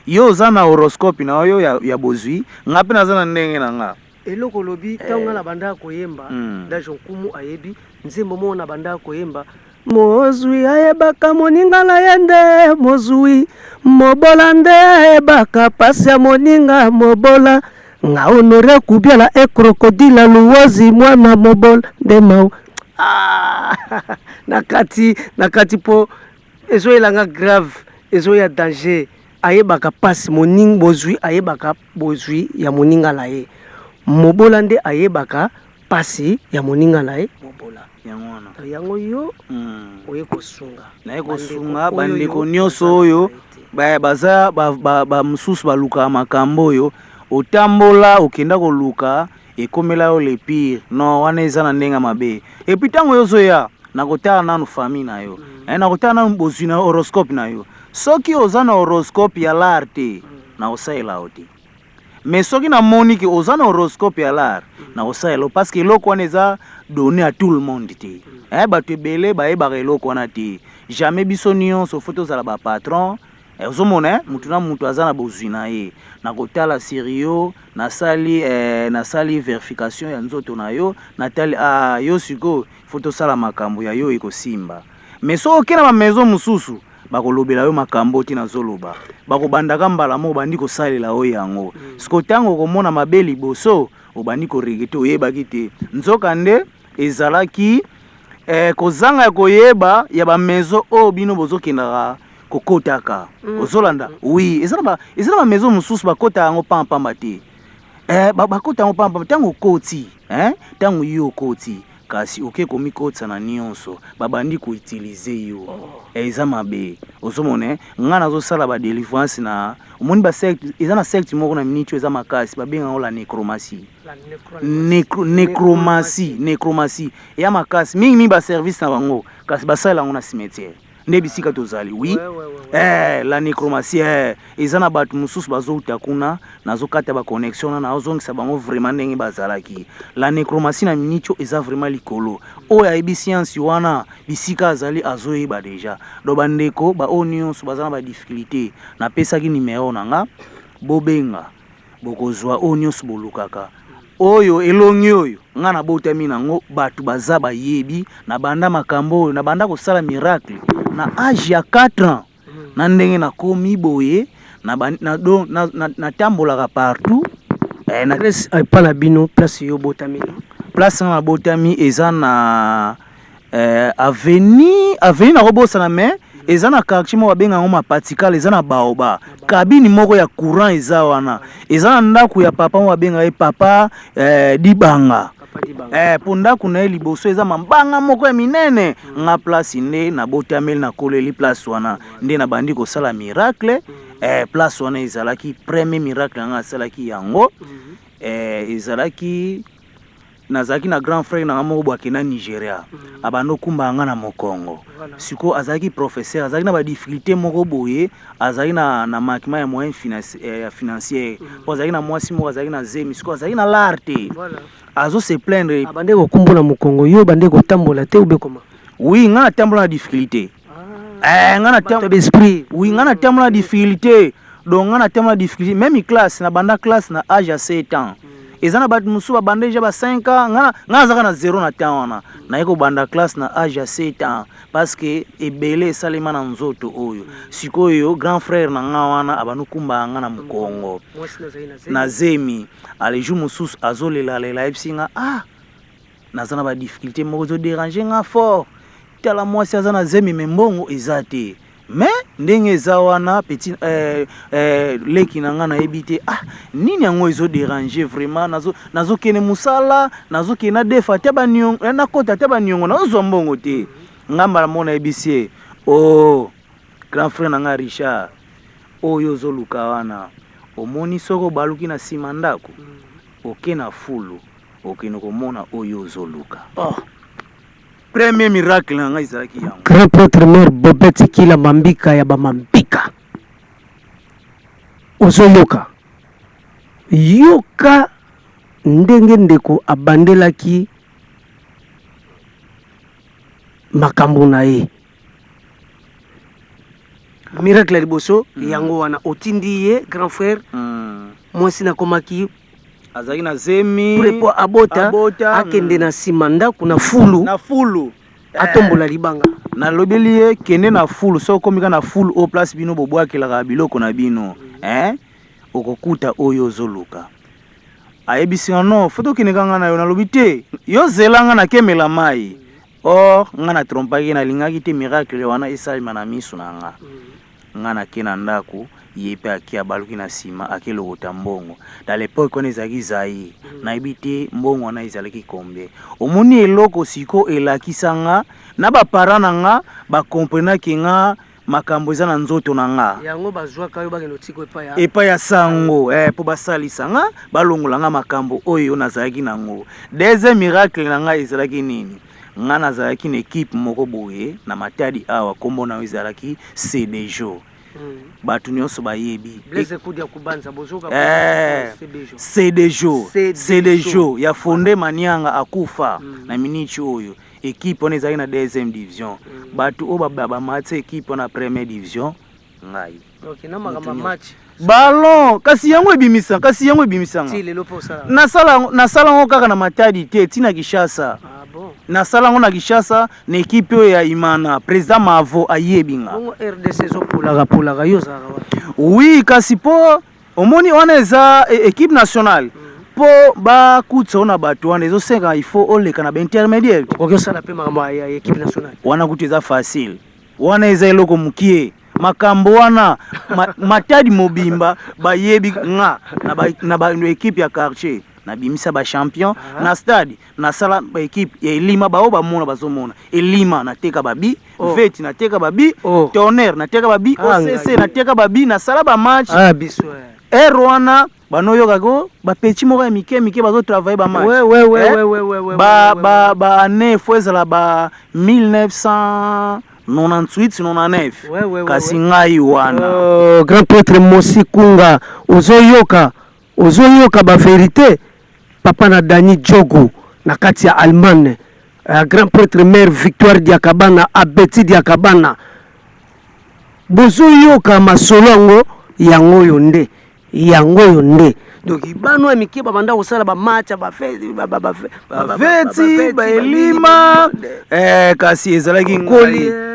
Yo oza na horoscope na oyo ya bozwi, nga mpe naza na ndenge na nga. Eloko olobi, ntango nga na bandaka koyemba, dajo nkumu ayebi nzembo moko na bandaka koyemba: mozwi ayebaka moninga na ye nde mozwi, mobola nde ayebaka pasi ya moninga mobola. Nga Honore Kubiala e crocodile Luozi, mwana mobola nde mau. Ah, na kati mpo ezoyelanga grave, ezoya danger. Ayebaka mpasi moninga bozwi, ayebaka bozwi ya moninga na ye mobola nde ayebaka mpasi ya moninga na ye mobola. Yango wana. Yango yo oye kosunga. Naye kosunga bandeko nyonso oyo baza bamosusu balukaka makambo oyo otambola, okenda koluka, ekomela yo le pire. Non, wana eza na ndenge mabe. Et puis ntango oyo ozoya, nakotala nanu famille na yo, nakotala nanu bozwi na horoscope na yo. Soki oza na horoscope ya lar te, nakosalela yo te. Mais soki namoni ke oza na horoscope ya lar, nakosalela yo, parce que eloko wana eza donné à tout le monde te. Bato ebele bayebaka eloko wana te. Jamais biso nyonso faut tozala bapatron. Ozomona, mutu na mutu aza na bozwi na ye. Nakotala serio, nasali vérification ya nzoto na yo, natali: ah, yo sikoyo faut tosala makambo ya yo, ekosimba. Mais soki oke na bamaison mosusu, bakolobela yo makambo ti nazoloba, bakobandaka mbala moko, obandi kosalela oyo yango. Siko ntango okomona mabe liboso, obandi koregretter, oyebaki te. Nzoka nde ezalaki kozanga ya koyeba ya bamaison oyo bino bozokendaka kokotaka. Ozolanda? Oui, eza na bamaison mosusu bakotaka yango pampamba te. Bakota yango pampamba. Ntango okoti, ntango yo okoti, kasi oke komikotisa na nyonso, babandi koutiliser yo. Eza mabe. Ozomona, nga nazosala badélivrance na omoni basecte. Eza na secte moko na miniti oyo eza makasi, babenga yango la nécromancie. Nécromancie, nécromancie eya makasi mingimingi. Baservice na bango kasi basalela yango na cimetière nde bisika tozali. Oui. La nécromancie, eza na bato mosusu bazouta kuna, nazokata baconnexion wana, nazozongisa bango vraiment ndenge bazalaki. La nécromancie na miniti oyo eza vraiment likolo. Oyo ayebi science wana, bisika azali azoyeba déjà. Donc bandeko baoyo nyonso baza na badifficulté, napesaki nimero na nga, bobenga, bokozwa oyo nyonso bolukaka. Oyo elongi oyo nga nabotami nango, bato baza bayebi na banda makambo oyo, na banda kosala miracle na age ya 4 ans. Na ndenge nakomi boye, natambolaka partout. Epa na bino, place yo obotameli? Place nga nabotami eza na Avenue nakobosana, mais eza na quartier moko babenga yango Mapatikala. Eza na baoba cabine moko ya courant eza wana. Eza na ndako ya papa moko babenga ye papa Dibanga. Mpo ndako na ye liboso eza mabanga moko ya minene. Nga place nde nabotameli, nakoleli place wana, nde nabandi kosala miracle. Place wana ezalaki premier miracle na nga asalaki yango. Ezalaki nazalaki na grand frère na nga moko boye, akenda Nigeria, abandi okumba nga na mokongo. Sikoyo azalaki professeur, azalaki na badifficulté moko boye, azalaki na manquement ya moyen ya financière, mpo azalaki na mwasi moko azalaki na zemi. Sikoyo azalaki na lar te, azo se plaindre. Bande kokumba na mokongo, yo bande kotambola te ube koma? Oui, nga natambola na difficulté. Nga na esprit. Oui, nga natambola na difficulté. Donc nga natambola na difficulté, même classe, na banda classe na âge ya 7 ans. Eza na bato mosusu babanda deja ba 5 ans, nga nazalaka na zéro na temps wana. Naye kobanda classe na âge ya 7 ans parce que ebele esalema na nzoto oyo. Sikoyo grand frère na nga wana abandi okumbaka nga na mokongo na zemi. Ale jour mosusu azolelalela, ayebisi nga: "Ah, naza na badifficulté moko ezoderange nga fort. Tala, mwasi aza na zemi, mais mbongo eza te." Mais ndenge eza wana, petit leki na nga, nayebi te, ah, nini yango ezoderange vraiment. Nazokende mosala, nazokende nadefa ata baniongo, nakota ata baniongo, nazozwa mbongo te. Nga mbala moko nayebisi ye: "O oh, grand frère na nga Richard, oyo ozoluka wana, omoni, soki obaluki na nsima ndako, oke na fulu, okende komona oyo ozoluka." Oh. Premier miracle na ngai ezalaki yango. Grand prêtre mare Bobet Kila, mambika ya bamambika, ozoyoka, yoka ndenge ndeko abandelaki makambo na ye. Miracle ya liboso yango wana, otindi ye grand frère, mwasi nakomaki azalaki na zemi. Po abota, abota, akende na nsima ndako na fulu, na fulu, atombola libanga. Nalobeli ye: "Kende na fulu. Soki okomi kaka na fulu oyo place bino bobwakelaka biloko na bino, okokuta oyo ozoluka." Ayebisi nga: "Non, faut tokende kanga na yo." Nalobi: "Te, yo zela nga, nakemela mai." Or nga na trompaki, nalingaki te miracle wana esalema na miso na nga. Nga nake na ndako, ye mpe ake, abaluki na nsima, ake lokota mbongo. Dans l'époque wana ezalaki Zaire, nayebi te mbongo wana ezalaki combien. Omoni eloko siko elakisa nga na baparent na nga, bakomprenaki nga makambo eza na nzoto na nga. Yango bazwaka yo, bakende otika epai ya Epai ya sango, mpo basalisa nga, balongola nga makambo oyo nazalaki nango. Deuxième miracle na ngai ezalaki nini? Nga nazalaki na équipe moko boye na Matadi awa, nkombo na yo ezalaki Cdjo. Bato nyonso bayebi. Blaise Kudi ya kubanza bozoka. CDjo. Cdjo. CDjo. Cdjo ya Fonde Manianga, akufa na miniti oyo. Équipe wana ezalaki na deuxième division. Bato oyo bamati équipe wana première division, ngai. Ok, na makambo ya Moto match. Ballon, kasi yango ebimisa, kasi yango ebimisanga. Ti lelo mpo osala? Nasala yango kaka na Matadi te, ntina Kinshasa. Ah bon? Nasala yango na Kinshasa na équipe oyo ya Imana, président Mavo ayebi nga. Bongo RDC ezopolaka polaka, yo ozalaka wapi? Oui, kasi mpo omoni wana eza équipe nationale, mpo bakutisa oyo na bato wana ezosenga, il faut oleka na baintermédiaire. Okoki osala mpe makambo ya équipe nationale? Wana kutu eza facile, wana eza eloko mokie. Makambo wana Matadi mobimba bayebi nga na ba équipe ya quartier. Nabimisa bachampion na stade, nasala baéquipe ya Elima, bao bamona, bazomona Elima, nateka babi. Oh. Veti nateka babi. Oh. Tonnerre nateka babi. Ah, OCC ngai. nateka babi, nasala bamatch. Ah, biso eh. Ere wana banoyokako bapeti moko ya mike mike bazotravaille bamatch. Ouais, Eh? ouais, ba ouais. Ba année fo ezala ba 1998, 99. Ouais. Kasi ngai wana. Grand prêtre Mosi Kunga, ozoyoka, ozoyoka bavérité. Papa na Dani Djogo na kati ya Allemagne, grand prêtre mare Victoire Diakabana, Abeti Diakabana, bozoyoka masolo yango, yango oyo nde, yango oyo nde. Donc bano ya mike babanda kosala bamatch ya baveti, baelima, kasi ezalaki Koli, ngai.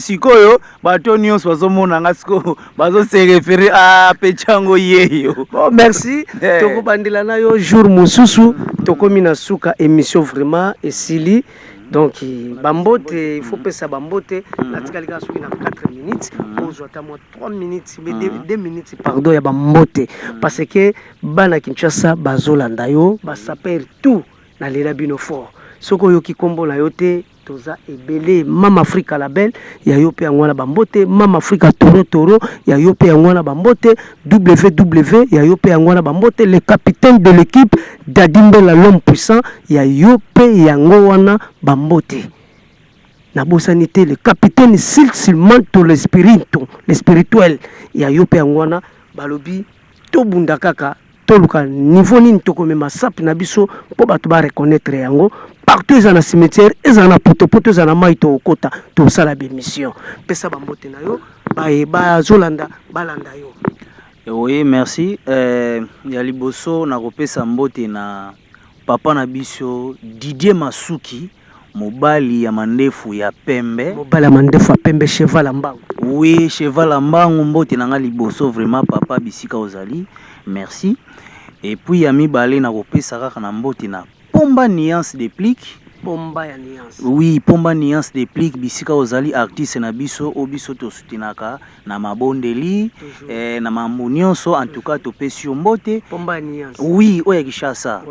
Sikoyo bato nyonso bazomona nga sikoyo, bazose référer a peti yango yeyo. Bon, merci. Tokobandela na yo jour mosusu. Tokomi na suka émission, vraiment esili. Donc bambote, il faut pesa bambote. Natikali kaka soki na 4 minutes, ozwa ata mwa 3 minutes, 2 minutes, pardon, ya bambote, parce que bana Kinshasa bazolanda yo, basapeurs tout, nalela bino fort. Soki oyoki nkombo na yo te, toza ebele. Mama Afrika Label, ya yo mpe yango wana, bambote. Mama Afrika Toro Toro, ya yo mpe yango wana, bambote. Ww, ya yo mpe yango wana, bambote. Le capitaine de l'équipe, Dadi Mbela, l'homme puissant, ya yo mpe yango wana, bambote. Nabosani te le capitaine Silsilmanto, l'espirito, le spirituel, ya yo mpe yango wana. Balobi tobunda kaka, toluka niveau nini tokomema sape na biso mpo bato bareconnaître yango partout. Eza na cimetière, ezala na potopoto, eza na mai, tokokota, tosala bémission. Pesa bambote na yo, baye bazolanda balanda yo. Oui, merci. Ya liboso, nakopesa mbote na papa na biso Didier Masuki, mobali ya mandefu ya pembe. Mobali ya mandefu ya pembe, cheval ya mbangu. Oui, cheval ya mbangu. Mbote na nga liboso vraiment, papa, bisika ozali, merci. Et puis ya mibale, nakopesa kaka na mbote na Pomba Nuance Déplique. Pomba ya Nuance. Oui, Pomba Nuance Déplique, bisika ozali, artiste na biso oyo biso tosutenaka na mabondeli, na mambo nyonso. En tout cas topesi yo mbote. Pomba ya Nuance. Oui, oyo ya Kinshasa.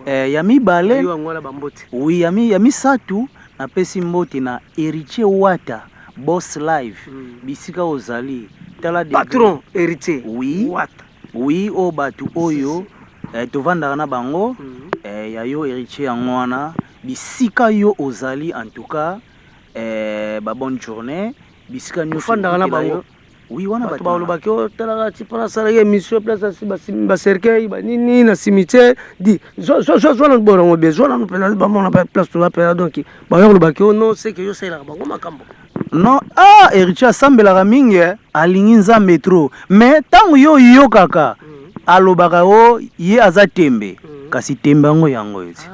Ya mibale. Yo yango wana, bambote. Oui, ya misato, napesi mbote na Héritier Wata, Boss Live, bisika ozali, tala. Patron Héritier. Oui. Wata. Oui, oyo bato oyo tovandaka na bango. Ya yo Héritier yango wana, bisika yo ozali, en tout cas ba bonne journée bisika nyonso. Ofandaka na bango? Oui, wana. Bato balobaki otalaka ti mpona asalaki émission, place bacercueil banini na cimetière di zwa nanu borango bien, zwa nanu mpenza bamona place toza mpenza. Donc bayo kolobaki o non, seke yo osalelaka bango makambo. Non, ah, Héritier asambelaka mingi, alingi Nzambe trop, mais ntango yo oyokaka alobaka o ye aza tembe, kasi tembe yango yango eti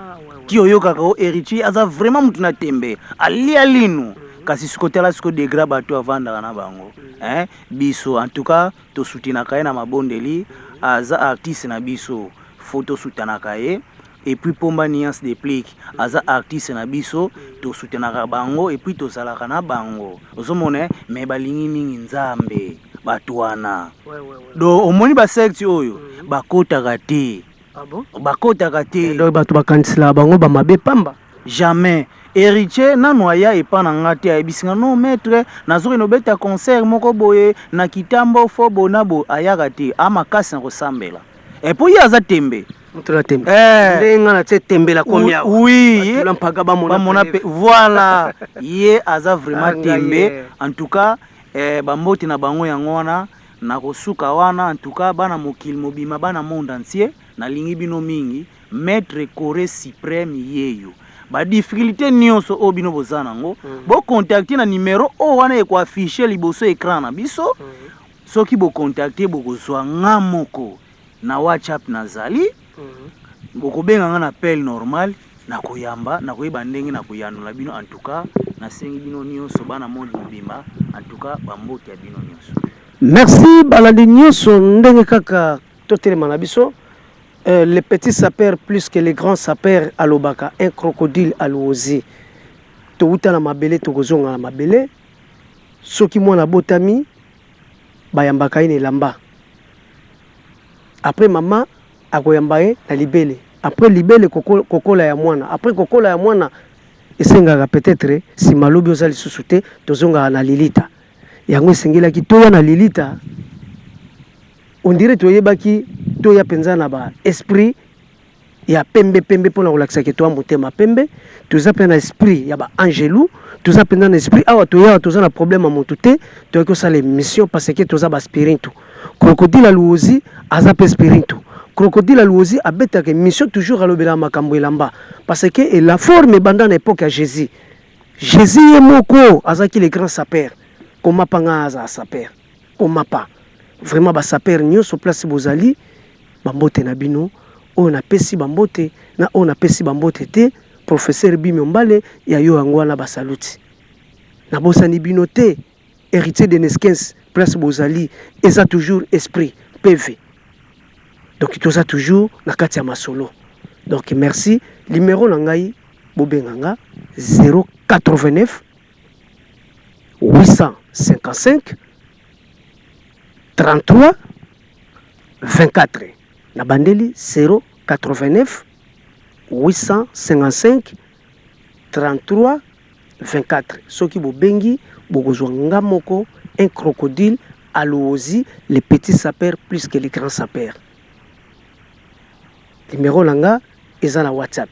ti oyokaka o Héritier aza vraiment mutu na tembe, alia linu, kasi siko tala siko degré bato avandaka na bango, hein? Biso en tout cas tosutenaka ye na mabondeli, aza artiste na biso, faut tosutenaka ye. Et puis Pomba Nuance Déplique aza artiste na biso, tosutenaka bango et puis tozalaka na bango, ozomona. Mais balingi mingi Nzambe bato wana. Donc omoni basecte oyo bakotaka te. Ah bon? Bakotaka te. Donc bato bakaniselaka bango bamabe pamba. Jamais. Héritier nanu aya epa na nga te, ayebisi nga: "Non maître, nazokende obeta concert moko boye na Kitambo, fo bona boye." Ayaka te, amakasi na kosambela epo ye aza tembe. Moto na tembe. Eh. Ndenge nga na tie tembe la komi awa. Oui. Batula mpaka bamona. Bamona pe, voilà, ye aza vraiment Ah, ngai, tembe. ye. En tout cas bambote na bango yango wana, nakosuka wana. En tout cas bana mokili mobima, bana monde entier, nalingi bino mingi. Maître Corée suprême yeyo, badifficulté nyonso oyo bino boza nango, bocontacte na numero oyo wana ekoaffiche liboso écran na biso. Soki bocontacte, bokozwa nga moko na WhatsApp, nazali. Bokobenga nga na appel normal, nakoyamba, nakoyeba ndenge nakoyanola bino. En tout cas nasengi bino nyonso, bana monde mobimba, en tout cas bambote ya bino nyonso. Merci balandi nyonso. Ndenge kaka totelema na biso, les petits sapeurs plus que les grands sapeurs. Alobaka un crocodile alozi, touta na mabele, tokozonga na mabele. Soki mwana abotami, bayambaka ye na elamba, après mama akoyamba ye na libele, après libele kokola ya mwana, après kokola ya mwana esengaka peut-être nsima lobi oza lisusu te, tozongaka na lilita. Yango esengelaki toya na lilita, on dirait toyebaki toya mpenza na ba esprit ya pembe pembe mpona kolakisa ke toya motema pembe, toza mpe na esprit ya baangelu, toza mpenza na esprit. Awa toyawa, toza na problème ya motu te, toyaki kosala émission parce que toza baspiritu. Crocodile Aluozi aza mpe spiritu. Crocodile Aluozi abetaka émission toujours, alobelaka makambo elamba, parce que la forme ebanda na époque ya Jésus. Jésus ye moko azalaki le grand sapeur. Koma mpa nga azala sapeur, koma pa vraiment basapeurs nyonso place bozali, bambote na bino. Oyo napesi bambote na oyo napesi bambote te, professeur Bimi Ombale, ya yo yango wana, basaluti. Nabosani bino te, héritier de Neskens, place bozali, eza toujours esprit PV. Donc toza toujours na kati ya masolo. Donc merci. Numéro na ngai Bobenga nga 089 855 33 24. Na bandeli 089 855 33 24. Soki bobengi bokozwa nga moko un crocodile alozi le petit sapeur plus que le grand sapeur. Numero na nga eza na WhatsApp.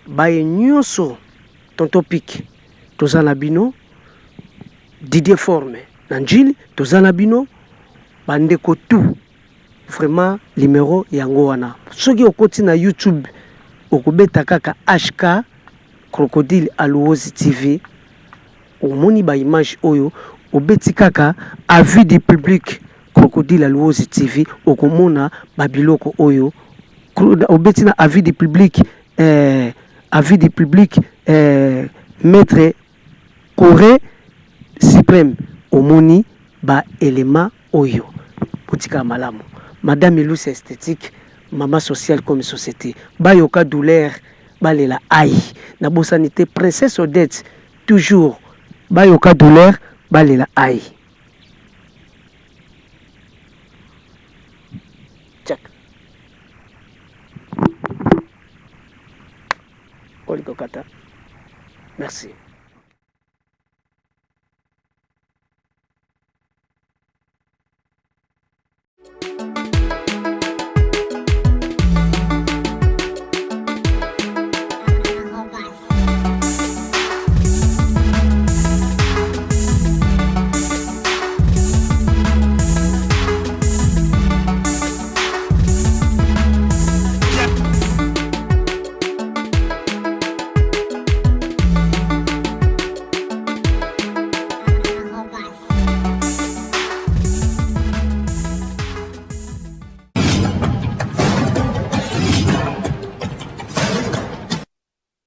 Baye nyonso tonton Pic toza na bino, Didier Forme na Ndjili toza na bino, bandeko tout vraiment numero yango wana. Soki okoti na YouTube okobeta kaka HK Crocodile Aluozi TV, omoni ba image oyo, obeti kaka avis du public Crocodile Aluozi TV, okomona ba biloko oyo. Obeti na avis du public, avis du public, maître Corée suprême, omoni ba éléments oyo. Botika malamu. Madame Ilusa esthétique, maman sociale comme société. Bayoka douleur, balela aïe. Nabosani te princesse Odette toujours bayoka douleur, balela aïe. Check. Olikokata. Merci.